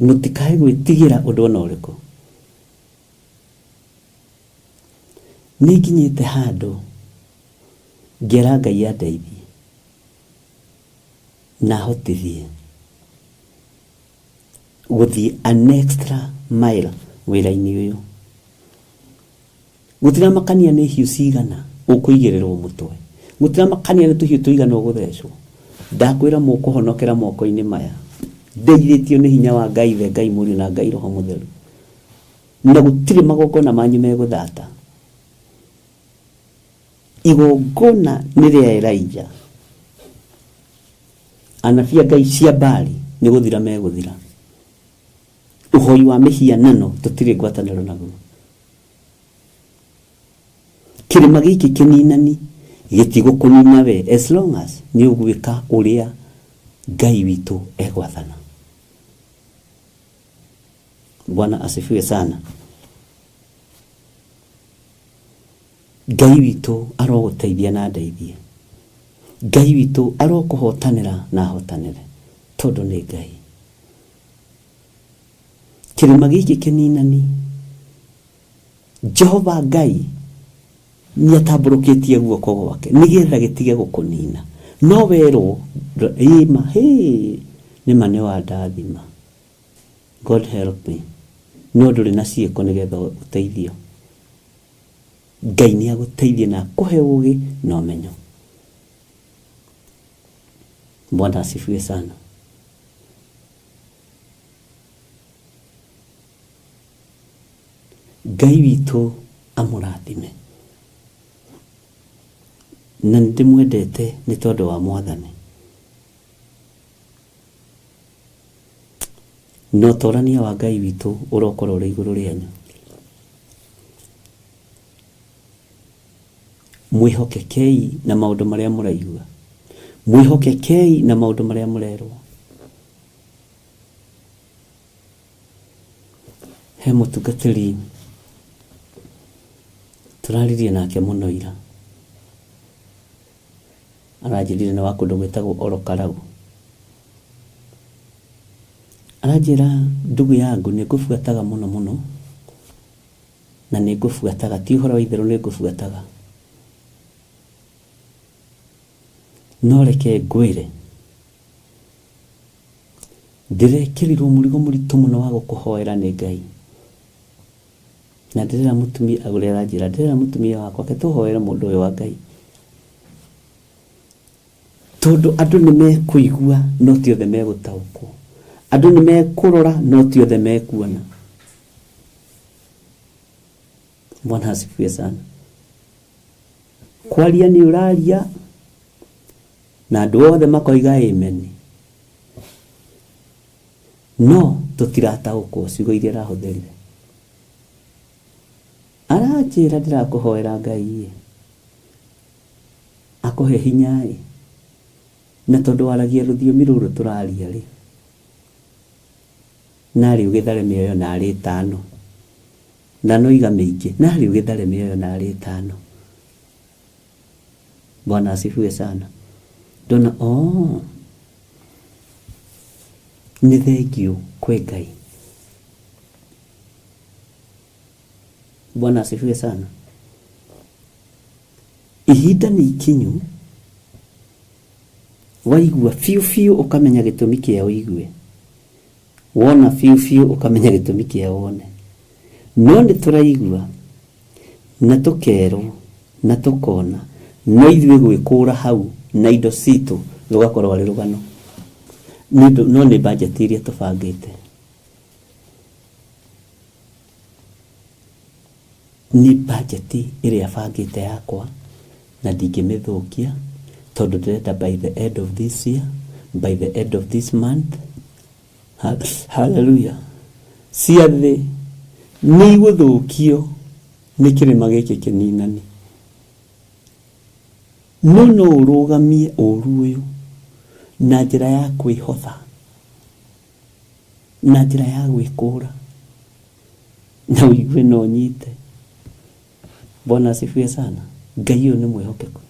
Mũtikae gwĩtigĩra ũndũ ona ũrĩkũ. Nĩ nginyĩte handũ ngera Ngai andeithie na ahotithie gũthiĩ an extra mile wĩra-inĩ ũyũ. Gũtiramakania nĩ hiũ cigana ũkũigĩrĩrwo mũtwe. Gũtiramakania nĩ tũhiũ tũigana ũgũthecwo. Ndakwĩra mũkũhonokera moko-inĩ maya. Ndeithĩtio nĩ hinya wa Ngai Ithe, Ngai Mũriũ na Ngai Roho Mũtheru. Na gũtirĩ magongona manyu megũthata. Igongona nĩ rĩa Elijah. Anabii a Ngai cia Baali nĩ gũthira megũthira. Ũhoi wa mĩhianano tũtirĩ ngwatanĩro naguo. Kĩrĩma gĩkĩ kĩninani gĩtigũkũnina we as long as nĩ ũgwĩka ũrĩa Ngai witũ egwathana. Bwana asifiwe sana. Ngai witũ arogũteithia na andeithie. Ngai witũ arokũhotanĩra na ahotanĩre tondũ nĩ Ngai. Kĩrĩma gĩkĩ kĩninani Jehova Ngai nĩ atambũrũkĩtie guoko gwake nĩgetha gĩtige gũkũnina. No werwo ĩma hĩ nĩma nĩ wandathima. God help me. No ndũrĩ na ciĩko nĩgetha ũteithio. Ngai nĩ agũteithie na akũhe ũũgĩ na ũmenyo. Bwana asifiwe sana. Ngai witũ amũrathime. Na nĩ ndĩmwendete nĩ tondũ wa Mwathani. Na ũtorania wa Ngai witũ ũrokorwo ũrĩ igũrũ rĩanyu. Mwĩhokekei na maũndũ marĩa mũraigua. Mwĩhokekei na maũndũ marĩa mũrerwo. He mũtungatĩri Tũraririe nake mũno ira. Aranjĩrire nĩ wa kũndũ gwĩtagwo Orokarau. Aranjĩra ndugu yangu nĩ ngũbuataga mũno mũno na nĩ ngũbuataga ti ũhoro wa itherũ nĩ ngũbuataga. No reke ngwĩre ndĩrekĩrirwo mũrigo mũritũ mũno wa gũkũhoera nĩ Ngai. Na ndĩrera mũtumia ũrĩa aranjĩra ndĩrera mũtumia wakwa ke tũhoere mũndũ ũyũ wa Ngai. Tondũ andũ nĩ mekũigua no ti othe megũtaũkwo. Andũ nĩ mekũrora no ti othe mekuona. Bwana asifiwe sana. Kwaria nĩ ũraria na andũ othe makoiga amen. No tũtirataũkwo ciugo iria arahũthĩrire. Aranjĩra ndĩrakũhoera Ngai akũhe hinya ĩ na tondũ waragia rũthiomi rũrũ tũraria rĩ narĩ ũgĩthare mĩoyo narĩ ĩtano na noiga mĩingĩ narĩ ũgĩthare mĩoyo narĩ ĩtano. Bwana asifiwe sana. Ndona oh nĩ thengiũ kwĩ Ngai. Bwana asifiwe sana. Ihinda nĩ ikinyu waigua biũ biũ ũkamenya gĩtũmi kĩa ũigue, wona biũ biũ ũkamenya gĩtũmi kĩa wone. No nĩ tũraigua na tũkerwo na tũkona no ithuĩ gwĩkũra hau na indo citũ rũgakorwo arĩ rũgano. No nĩ bajeti iria tũbangĩte. Nĩ bajeti ĩrĩa bangĩte yakwa na ndingĩmĩthũkia tondũ ndĩrenda by the end of this year, by the end of this month. Hallelujah. Ciathĩ nĩ igũthũkio nĩ kĩrĩma gĩkĩ kĩninani. No no ũrũgamie ũru ũyũ na njĩra ya kwĩhotha, na njĩra ya gwĩkũra na ũigue na ũnyite. Bwana asifiwe sana. Ngai ũyũ nĩ mwĩhokeku.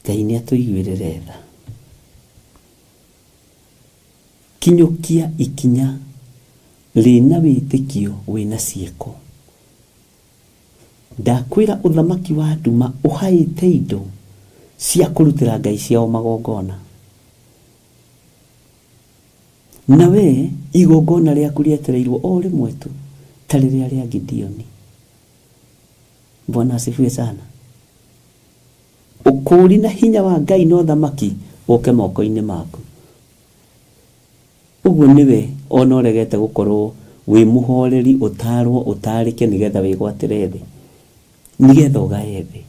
Ngai nĩ atũiguĩrĩre tha. Kinyũkia ikinya rĩna wĩtĩkio wĩna ciĩko. Ndakwĩra ũthamaki wa nduma ũhaĩte indo cia kũrutĩra ngai ciao magongona. Na we igongona rĩaku rĩetereirwo o rĩmwe tu ta rĩrĩa rĩa Gideoni. Bwana asifiwe sana. Ũkũũri na hinya wa Ngai na ũthamaki ũke moko-inĩ maku. Ũguo nĩwe ona ũregete gũkorwo wĩ mũhoreri ũtarwo ũtarĩke nĩgetha wĩgwatĩre thĩ, nĩgetha ũgae thĩ.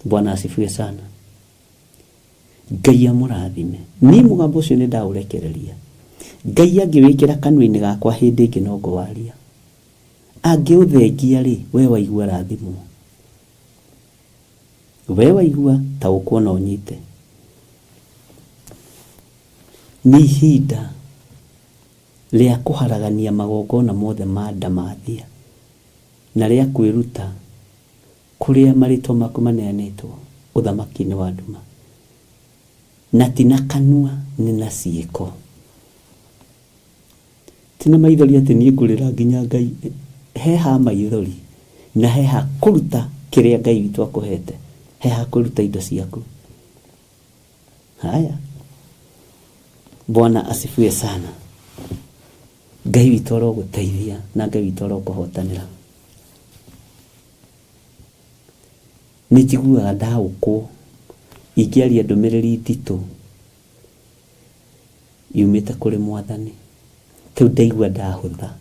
Bwana asifiwe sana. Ngai amũrathime. Niĩ mũgambo ũcio nĩ ndaũrekereria. Ngai angĩwĩkĩra kanua-inĩ gakwa hĩndĩ ĩngĩ no ngũwaria. Angĩũthengia rĩ, we waigua rathimwo. We waigua taũkwo na ũnyite. Nĩ ihinda rĩa kũharagania magongona mothe ma ndamathia na rĩa kwĩruta kũrĩa marĩtwa maku maneanĩtwo ũthamaki-inĩ wa nduma. Na ti na kanua nĩ na ciĩko. Ti na maithori atĩ niĩ ngũrĩra nginya Ngai. He ha maithori na he ha kũruta kĩrĩa Ngai witũ akũhete. He ha kũruta indo ciaku. Haya. Bwana asifiwe sana. Ngai witũ arogũteithia na Ngai witũ arokũhotanĩra. Nĩ njiguaga ndaũkwo ingĩaria ndũmĩrĩri nditũ yumĩte kũrĩ Mwathani. Rĩu ndaigua ndahũtha.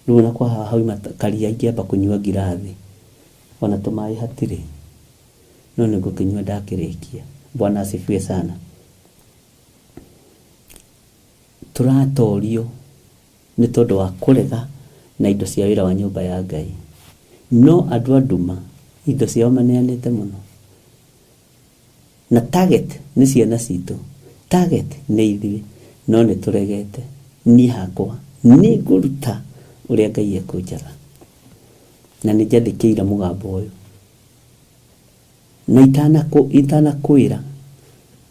Rĩu ona kwa haha hauma karia ingĩamba kũnyua ngirathi. Ona tũmaĩ hatirĩ. No nĩ ngũkĩnyua ndakĩrĩkia. Bwana asifiwe sana. Tũratorio nĩ tondũ wa kũrega na indo cia wĩra wa nyũmba ya Ngai. No andũ a nduma indo ciao maneanĩte mũno. Na target nĩ ciana citũ. Target nĩ ithuĩ. No nĩ tũregete. Niĩ hakwa nĩ ngũruta ũrĩa Ngai ekũnjatha, na nĩ njathĩkĩire mũgambo ũyũ. Na itanakwĩra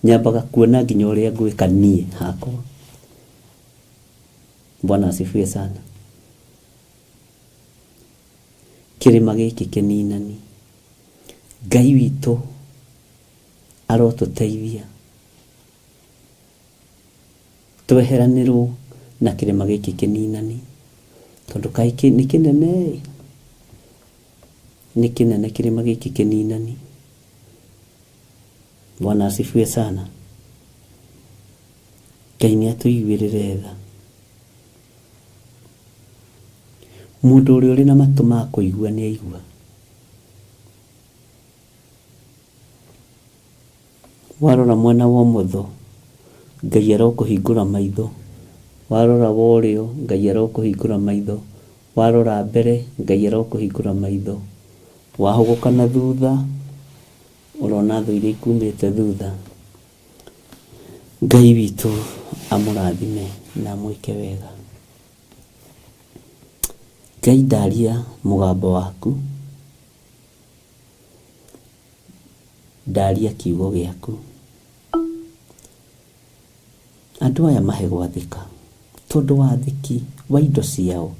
nyambaga kuona nginya ũrĩa ngwĩka niĩ hakwa. Bwana asifiwe sana. Kĩrĩma gĩkĩ kĩninani, Ngai witũ arotũteithia tweheranĩrwo na kĩrĩma gĩkĩ kĩninani, tondũ kaĩ nĩ kĩnene, nĩ kĩnene kĩrĩma gĩkĩ kĩninani. Bwana asifiwe sana. Ngai nĩ atũiguĩrĩre tha. Mũndũ ũrĩa ũrĩ na matũ ma kũigua nĩ aigua. Warora mwena wa ũmotho, Ngai arokũhingũra maitho. Warora wa ũrĩo, Ngai arokũhingũra maitho. Warora mbere, Ngai arokũhingũra maitho. Wahũgũka na thutha, ũrona thũ iria ikumĩte thutha. Ngai witũ amũrathime na amwĩke wega. Ngai ndaria mũgambo waku, ndaria kiugo gĩaku. Andũ aya mahe gwathĩka, tondũ wathĩki wa indo ciao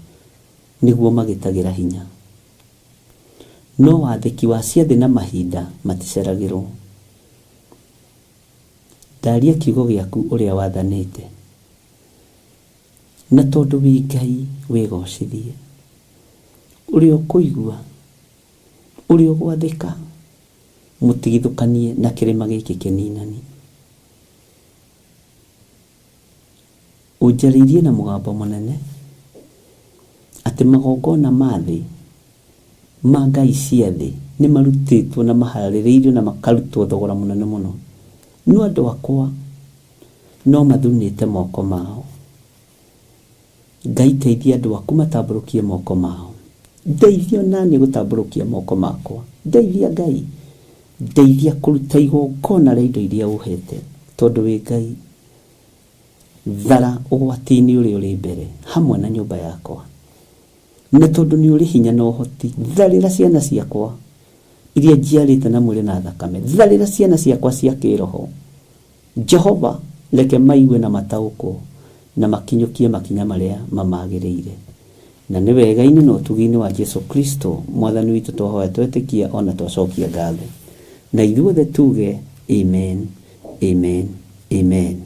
nĩguo magĩtagĩra hinya. No wathĩki wa ciathĩ na mahinda maticeragĩrwo. Ndaria kiugo gĩaku ũrĩa wathanĩte, na tondũ wĩ Ngai wĩgocithie. Ũrĩa ũkũigua, ũrĩa ũgwathĩka, mũtigithũkanie na kĩrĩma gĩkĩ kĩninani. Ũnjarĩirie na mũgambo mũnene atĩ magongona ma thĩ ma ngai cia thĩ nĩ marutĩtwo na maharĩrĩirio na makarutwo thogora mũnene mũno. No andũ akwa no mathunĩte moko mao. Ngai teithia andũ aku matambũrũkie moko mao. Ndeithia nani gũtambũrũkia moko makwa. Ndeithia Ngai. Ndeithia kũruta igongona rĩa indo iria ũhete, tondũ wĩ Ngai. Thara ũgwati-inĩ ũrĩa ũrĩ mbere hamwe na nyũmba yakwa, na tondũ nĩ ũrĩ hinya na ũhoti, tharĩra ciana ciakwa iria njiarĩte na mwĩrĩ na thakame. Tharĩra ciana ciakwa cia kĩroho. Jehova, reke maigue na mataũkwo na makinyũkie makinya marĩa mamagĩrĩire. Na nĩ wega-inĩ na ũtugi-inĩ wa Jesu Kristo mwathani witũ twahoya twetĩkia ona twacokia ngatho. Na ithuothe tuge amen, amen, amen.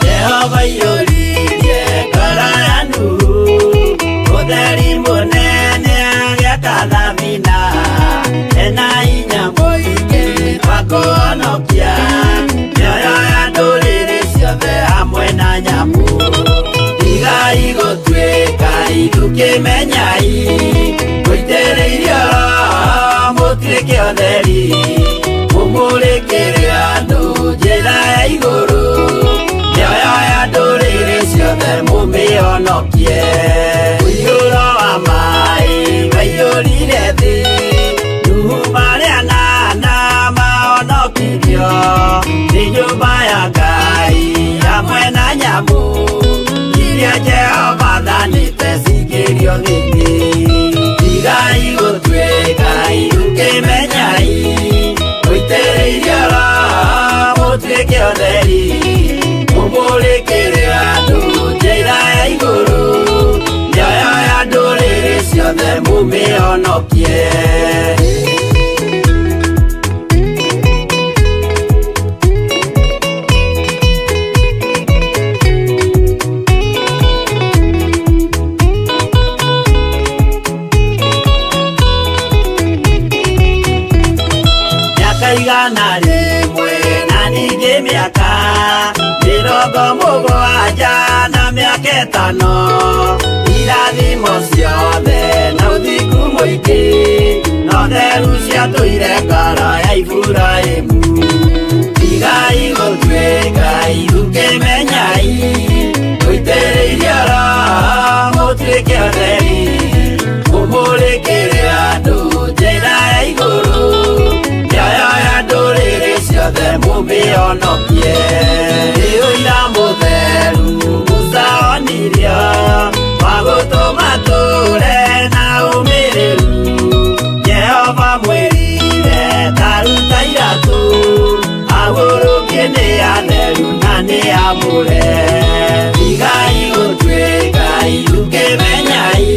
Jehova iyũririe ngoro ya Nuhu, ũtheri mũnene agĩaka thabina, ena hinya mũingĩ wa kũhonokia mĩoyo ya ndũrĩrĩ ciothe hamwe na nyamũ. Tigai gũtuĩka ithukĩmenyai, mũitĩrĩirio Roho mũtuĩke ũtheri, mũmũrĩkĩre andũ njĩra ya igũrũ, mĩoyo ya ndũrĩrĩ ciothe mũmĩhonokie. Mũiyũro wa maĩ waiyũrire thĩ, Nuhu marĩ anana mahonokirio nĩ nyũmba ya Ngai hamwe na nyamũ iria Jehova athanĩte cingĩrio thĩinĩ. Tigai gũtuĩka ithukĩmenyai, mũitĩrĩirio Roho mũtuĩke ũtheri, mũmũrĩkĩre andũ njĩra ya igũrũ, mĩoyo ya ndũrĩrĩ ciothe mũmĩhonokie. 100 na ningĩ mĩaka 70 na mĩaka 5 irathimo ciothe na ũthingu mũingĩ no theru ciatũire ngoro ya Iburahĩmu tigai gũtuĩka ithukĩmenyai mũitĩrĩirie Roho mũtuĩke atheri mũmũrĩkĩre andũ njĩra ya igũrũ mĩoyo ya ndũrĩrĩ ciothe mũmĩhonokie nĩ ũira mũtheru Musa onirio wa gũtũma tũre na ũmĩrĩru Jehova mwĩrire ta ruta iratũ agũrũkie nĩ atheru na nĩ amũre tigai gũtuĩka ithukĩmenyai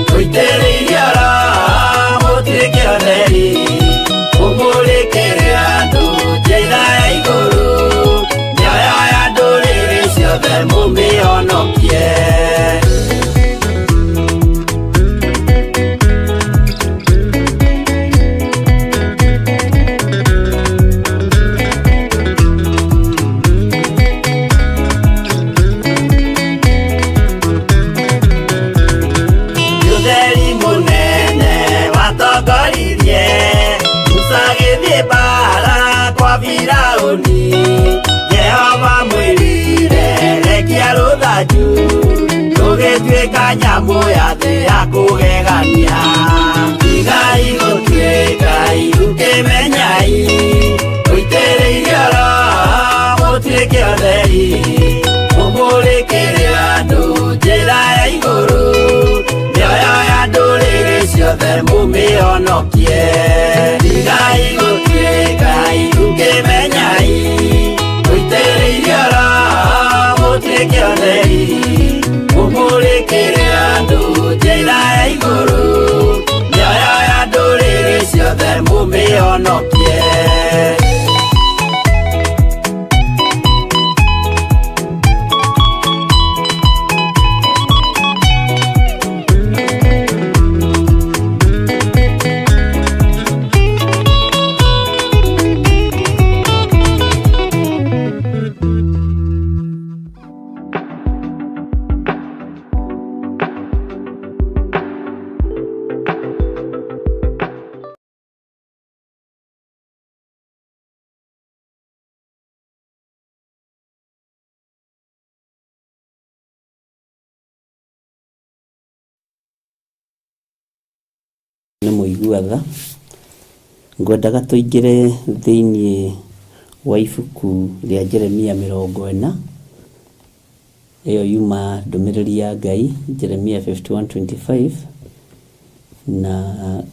mũitĩrĩirie Roho mũtuĩke atheri mũmũrĩkĩre andũ njĩra ya igũrũ mĩoyo ya ndũrĩrĩ ciothe mũmĩhonokie. Ũtheri mũnene watongoririe Musa agĩthiĩ mbaara kwa Firaũni Jehova mwĩrire rekia rũthanju rũgĩtuĩka nyamũ ya thĩ ya kũgegania tigai gũtuĩka ithukĩmenyai mũitĩrĩirie Roho mũtuĩke atheri mũmũrĩkĩre andũ njĩra ya igũrũ mĩoyo ya ndũrĩrĩ ciothe mũmĩhonokie tigai gũtuĩka ithukĩmenyai mũitĩrĩirie Roho mũtuĩke atheri mũmũrĩkĩre andũ njĩra ya igũrũ mĩoyo ya ndũrĩrĩ ciothe mũmĩhonokie. Nĩ mũigua tha ngwendaga tũingĩre thĩinĩ wa ibuku rĩa Jeremia 40 ĩyo yuma ndũmĩrĩri ya Ngai Jeremia 51:25 na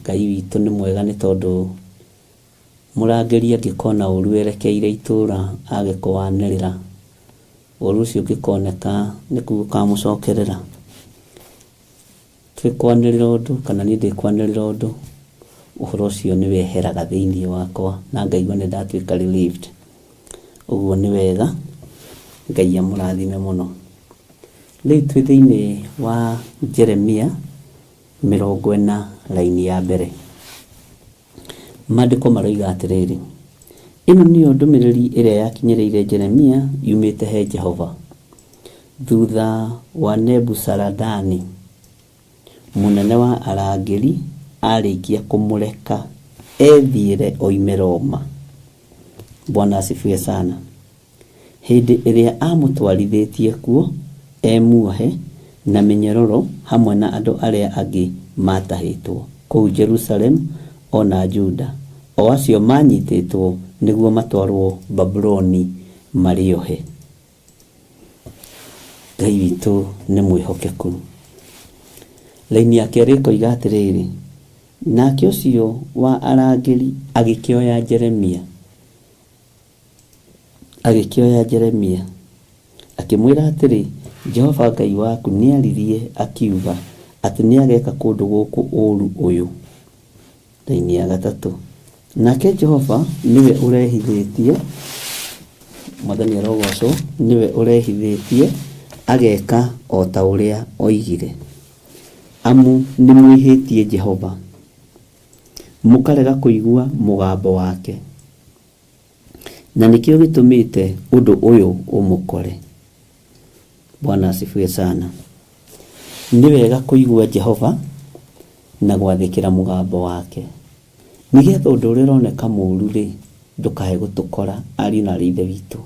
Ngai witũ nĩ mwega nĩ tondũ mũrangĩri angĩkona ũru erekeire itũũra age kũwanĩrĩra ũru ũcio ũngĩkoneka nĩkuo ũkamũcokerera twĩkwanĩrĩra ũndũ kana niĩ ndĩkwanĩrĩra ũndũ ũhoro ũcio nĩ weheraga thĩinĩ wakwa na ngaigua nĩ ndatuĩka relieved ũguo nĩ wega Ngai amũrathime mũno. Rĩu twĩ thĩinĩ wa Jeremia 40 raini ya mbere maandĩko maroiga atĩrĩrĩ ĩno nĩyo ndũmĩrĩri ĩrĩa yakinyĩrĩire Jeremia yumĩte he Jehova thutha wa Nebuzaradani mũnene wa arangĩri arĩkia kũmũreka ethiĩre oime Roma. Bwana asifiwe sana. Hĩndĩ ĩrĩa amũtwarithĩtie kuo e muohe na mĩnyororo hamwe na andũ arĩa angĩ matahĩtwo kũu Jerusalem ona Juda o acio manyitĩtwo nĩguo matwarwo Babuloni marĩ ohe. Ngai witũ nĩ mwĩhokeku. Raini ya kerĩ ĩkoiga atĩrĩrĩ nake ũcio wa arangĩri agĩkĩoya Jeremia akĩmwĩra atĩrĩ Jehova Ngai waku nĩaririe akiuga atĩ nĩageka kũndũ gũkũ ũũru ũyũ. Raini ya gatatũ nake Jehova nĩwe ũrehithĩtie Mwathani arogocwo nĩwe ũrehithĩtie ageka o ta ũrĩa oigire amu nĩmwĩhĩtie Jehova mũkarega kũigua mũgambo wake. Na nĩkĩo gĩtũmĩte ũndũ ũyũ ũmũkore. Bwana asifiwe sana. Nĩ wega kũigua Jehova na gwathĩkĩra mũgambo wake, nĩgetha ũndũ ũrĩa ũroneka mũũru rĩ ndũkae gũtũkora. Ariũ na aarĩ a Ithe witũ,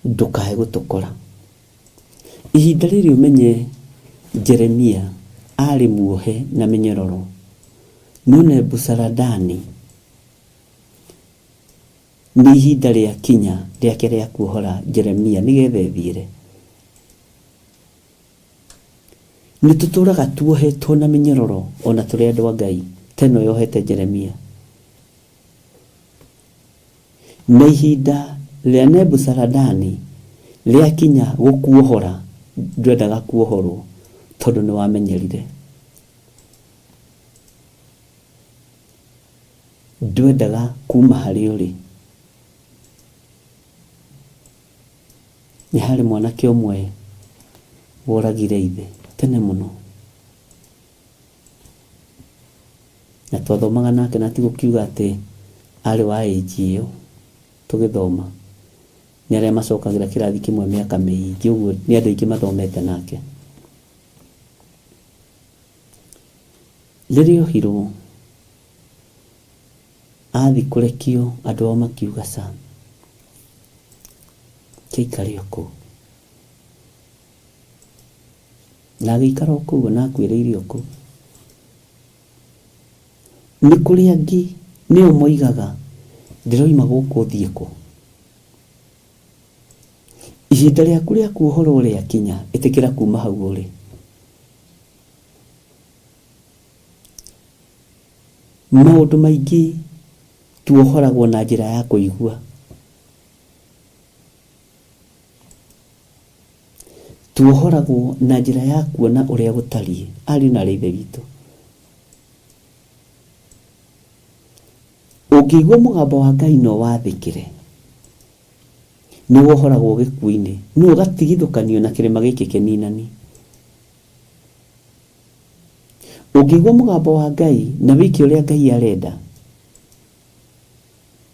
ndũkae gũtũkora. Ihinda rĩrĩ ũmenye Jeremia arĩ muohe na mĩnyororo, no Nebuzaradani nĩ ihinda rĩa kinya rĩake rĩa kuohora Jeremia nĩgetha ethiĩre. Nĩ tũtũraga tuohetwo na mĩnyororo ona tũrĩ andũ a Ngai, ta ĩno yohete Jeremia. Na ihinda rĩa Nebuzaradani rĩakinya gũkuohora, ndwendaga kuohorwo tondũ nĩ wamenyerire. Ndwendaga kuma harĩ ũrĩ. Nĩ harĩ mwanake ũmwe woragire ithe tene mũno, na twathomaga nake, na tigũkiuga atĩ arĩ wa age ĩyo tũgĩthoma, nĩ arĩa macokagĩra kĩrathi kĩmwe mĩaka mĩingĩ ũguo, nĩ andũ aingĩ mathomete nake. Rĩrĩa ohirwo athi kũrekio, andũ ao makiuga ca kĩikare o kũu, na agĩikara o kũu, na akuĩrĩire o kũu. Nĩ kũrĩ angĩ nĩo moigaga ndĩroima gũkũ thiĩ kũ. Ihinda rĩaku rĩa kuohorwo rĩakinya, ĩtĩkĩra kuma hau ũrĩ. Maũndũ maingĩ tuohoragwo na njĩra ya kũigua. Tuohoragwo na njĩra ya kuona ũrĩa gũtariĩ. Ariũ na aarĩ a Ithe witũ, ũngĩigua mũgambo wa Ngai no wathĩkĩre, nĩ wohoragwo gĩkuũ-inĩ, no ũgatigithũkanio na kĩrĩma gĩkĩ kĩninani. Ũngĩigua mũgambo wa Ngai na wĩke ũrĩa Ngai arenda,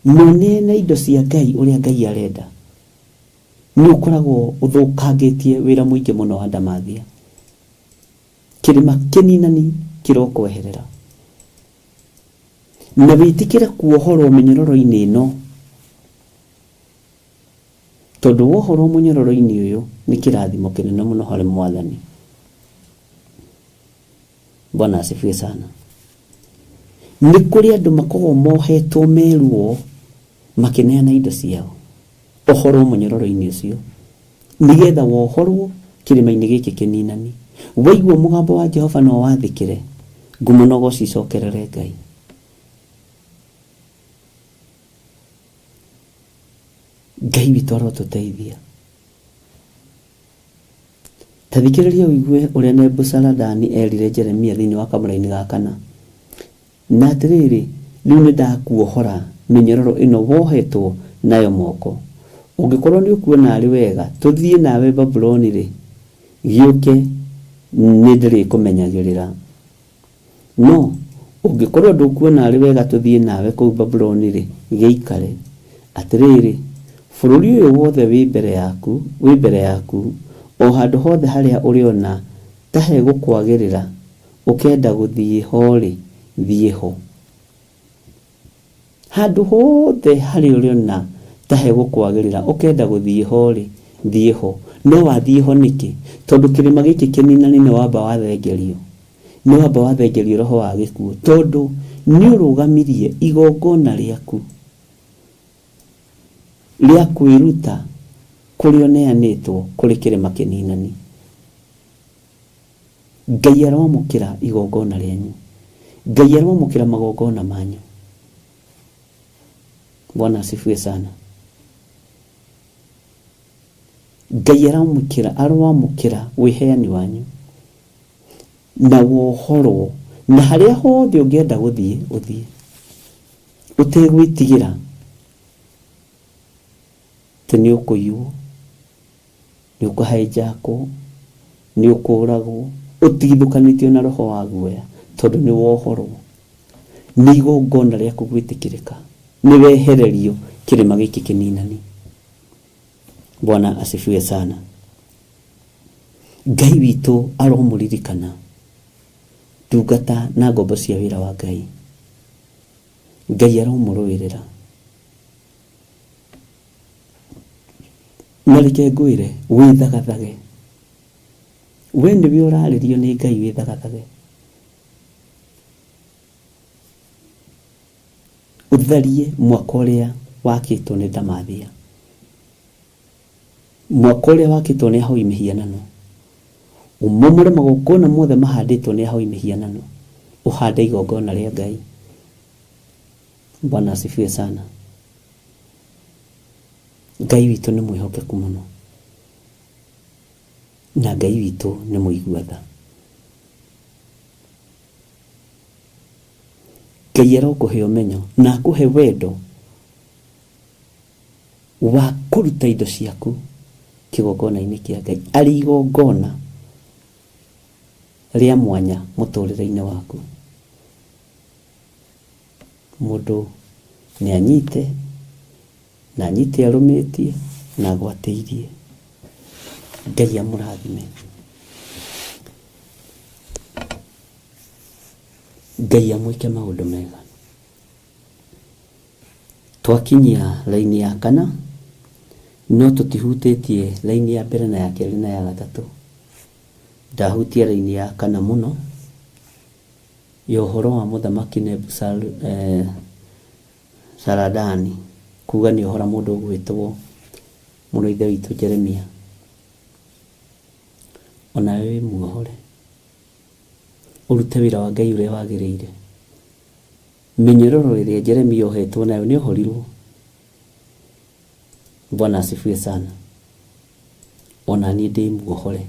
na ũneane indo cia Ngai ũrĩa Ngai arenda, nĩ ũkoragwo ũthũkangĩtie wĩra mũingĩ mũno wa ndamathia. Kĩrĩma kĩninani kĩrokweherera, na wĩtĩkĩre kuohorwo mĩnyororo-inĩ ĩno, tondũ wohorwo mũnyororo-inĩ ũyũ nĩ kĩrathimo kĩnene mũno harĩ Mwathani. Bwana asifiwe sana. Nĩ kũrĩ andũ makoragwo mohetwo meruo makĩneana indo ciao, ohorwo mũnyororo-inĩ ũcio, nĩgetha wohorwo kĩrĩma-inĩ gĩkĩ kĩninani. Waigua mũgambo wa Jehova no wathĩkĩre, ngumo no gũcicokerere Ngai. Ngai witũ arotũteithia. Ta thikĩrĩria ũigue ũrĩa Nebuzaradani erire Jeremia thĩinĩ wa kamũra-inĩ ga kana. Na atĩrĩrĩ, rĩu nĩ ndakuohora mĩnyororo ĩno wohetwo nayo moko. Ũngĩkorwo nĩ ũkuona arĩ wega tũthiĩ nawe Babuloni rĩ, gĩũke, nĩ ndĩrĩkũmenyagĩrĩra. No ũngĩkorwo ndũkuona arĩ wega tũthiĩ nawe kũu Babuloni rĩ, gĩikare. Atĩrĩrĩ, bũrũri ũyũ wothe wĩ mbere yaku, o handũ hothe harĩa ũrĩona ta hegũkwagĩrĩra, ũkenda gũthiĩ ho rĩ, thiĩ ho. Handũ hothe harĩa ũrĩona ta hegũkwagĩrĩra, ũkenda gũthiĩ ho rĩ, thiĩ ho. No wathiĩ ho nĩkĩ? Tondũ kĩrĩma gĩkĩ kĩninani nĩ wamba wathengerio. Nĩ wamba wathengerio roho wa gĩkuũ, tondũ nĩ ũrũgamirie igongona rĩaku rĩa kwĩruta kũrĩa ũneanĩtwo kũrĩ kĩrĩma kĩninani. Ngai aroamũkĩra igongona rĩanyu. Ngai aroamũkĩra magongona manyu. Bwana asifiwe sana. Ngai aroamũkĩra wĩheani wanyu na wohorwo, na harĩa hothe ũngĩenda gũthiĩ ũthiĩ ũtegwĩtigĩra atĩ nĩ ũkũiywo, nĩ ũkũhĩnjakwo, nĩ ũkũragwo, ũtigithũkanĩtio na roho wa guoya, tondũ nĩ wohorwo. Nĩ igongona rĩaku gwĩtĩkĩrĩka. Nĩ wehererio kĩrĩma gĩkĩ kĩninani. Bwana asifiwe sana. Ngai witũ aromũririkana ndungata na ngombo cia wĩra wa Ngai. Ngai aromũrũĩrĩra. Na reke ngwĩre wĩthagathage. We nĩwe ũrarĩrio nĩ Ngai, wĩthagathage. Ũtharie mwaka ũrĩa wakĩtwo nĩ Ndamathia, mwaka ũrĩa wakĩtwo nĩ ahoi mĩhianano, ũmomore magongona mothe mahandĩtwo nĩ ahoi mĩhianano, ũhande igongona rĩa Ngai. Bwana asifiwe sana. Ngai witũ nĩ mwĩhokeku mũno, na Ngai witũ nĩ mũigua tha. Ngai arokũhe ũmenyo na akũhe wendo wa kũruta indo ciaku kĩgongona-inĩ kĩa Ngai arĩ igongona rĩa mwanya mũtũrĩre-inĩ waku. Mũndũ nĩ anyite na anyite arũmĩtie na agwatĩirie. Ngai amũrathime. Ngai amwĩke maũndũ mega. Twakinyia raini ya kana, no tũtihutĩtie raini ya mbere na ya kerĩ na ya gatatũ. Ndahutia raini ya kana mũno ya ũhoro wa mũthamaki Saradani kuga nĩ ũhora mũndũ ũgwĩtwo mũrũ ithe witũ Jeremia. Onawe wĩ muohore, ũrute wĩra wa Ngai ũrĩa wagĩrĩire. Mĩnyororo ĩrĩa Jeremia ohetwo nayo nĩ ohorirwo. Bwana asifiwe sana. Ona niĩ ndĩ muohore,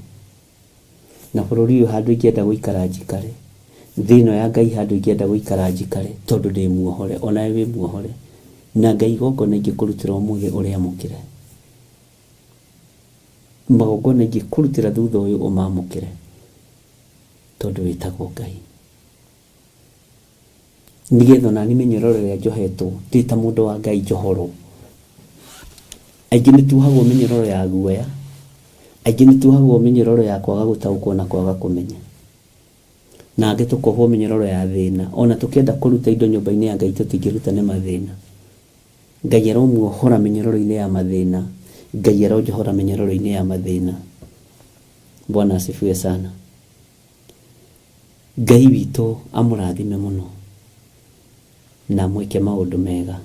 na bũrũri ũyũ handũ ingĩenda gũikara njikare, thĩ ĩno ya Ngai handũ ingĩenda gũikara njikare, tondũ ndĩ muohore. Onawe wĩ muohore, na Ngai igongona ingĩkũrutĩra ũmũthĩ ũrĩamũkĩre, magongona ingĩkũrutĩra thutha ũyũ ũmamũkĩre, tondũ wĩtagwo Ngai. Nĩgetha onani mĩnyororo ĩrĩa njohetwo ndĩ ta mũndũ wa Ngai njohorwo. Aingĩ nĩ tuohagwo mĩnyororo ya guoya, aingĩ nĩ tuohagwo mĩnyororo ya kwaga gũtaũkwo na kwaga kũmenya, na angĩ tũkohwo mĩnyororo ya thĩna. Ona tũkĩenda kũruta indo nyũmba-inĩ ya Ngai tũtingĩruta nĩ mathĩna. Ngai aromuohora mĩnyororo-inĩ ya mathĩna, Ngai aronjohora mĩnyororo-inĩ ya mathĩna. Bwana asifiwe sana. Ngai witũ amũrathime mũno na amwĩke maũndũ mega.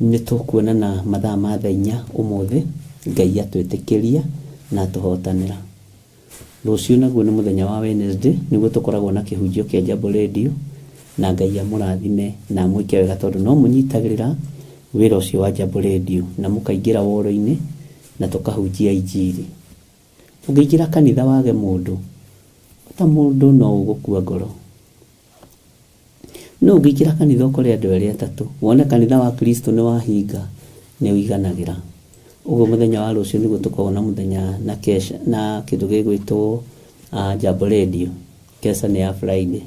Nĩ tũkuonana mathaa ma thaa inya ũmũthĩ, Ngai atwĩtĩkĩria na atũhotanĩra. Rũciũ naguo nĩ mũthenya wa Wednesday, nĩguo tũkoragwo na kĩhunjio kĩa Jambo Radio, na Ngai amũrathime na amwĩke wega, tondũ no mũnyitagĩrĩra wĩra ũcio wa Jambo Radio na mũkaingĩra woro-inĩ na tũkahunjia injiri. Ũngĩingĩra kanitha wage mũndũ, ta mũndũ no ũgũkua ngoro. No ũngĩingĩra kanitha ũkore andũ erĩ atatũ, wone kanitha wa Kristo nĩ wahinga, nĩ ũiganagĩra. Ũguo mũthenya wa rũciũ nĩguo tũkoragwo na mũthenya na kesha na kĩndũ gĩgwĩtwo Jambo Radio. Kesha nĩ ya Friday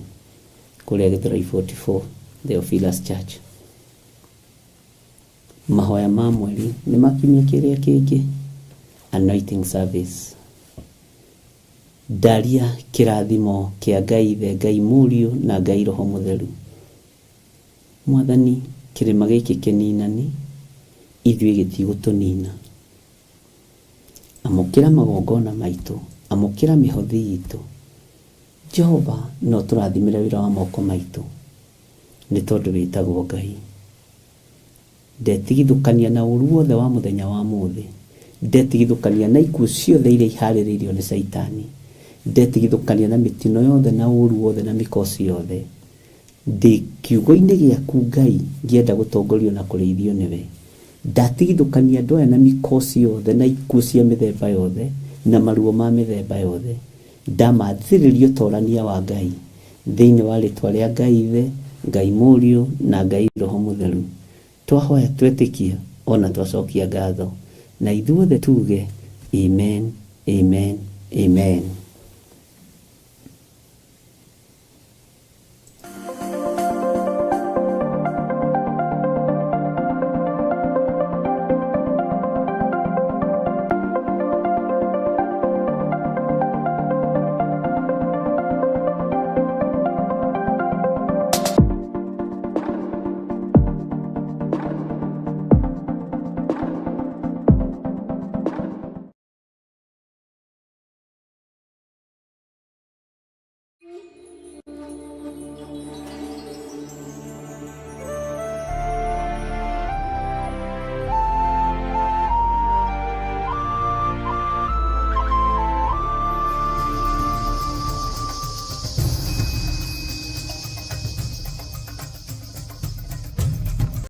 kũrĩa Gĩthũrai 44 Theophilus Church. Mahoya ma mweri nĩ makiumia kĩrĩa kĩngĩ, anointing service. Ndaria kĩrathimo kĩa Ngai Ithe, Ngai Mũriũ na Ngai Roho Mũtheru. Mwathani, kĩrĩma gĩkĩ kĩninani, ithuĩ gĩtigũtũnina. Amũkĩra magongona maitũ, amũkĩra mĩhothi itũ. Jehova, no tũrathimĩre wĩra wa moko maitũ, nĩ tondũ wĩtagwo Ngai. Ndetigithũkania na ũru wothe wa mũthenya wa mũthĩ, ndetigithũkania na ikuũ ciothe iria iharĩrĩirio nĩ Caitani, ndetigithũkania na mĩtino yothe na ũru wothe na mĩkosi yothe. Ndĩ kiugo-inĩ gĩaku Ngai, ngĩenda gũtongorio na kũrĩithio nĩwe. Ndatigithũkania andũ aya na mĩkosi yothe na ikuũ cia mĩthemba yothe na maruo ma mĩthemba yothe. Ndamathĩrĩria ũtorania wa Ngai thĩinĩ wa rĩtwa rĩa Ngai Ithe, Ngai Mũriũ na Ngai Roho Mũtheru. Twahoya twetĩkia ona twacokia ngatho, na ithuothe tuge amen, amen, amen.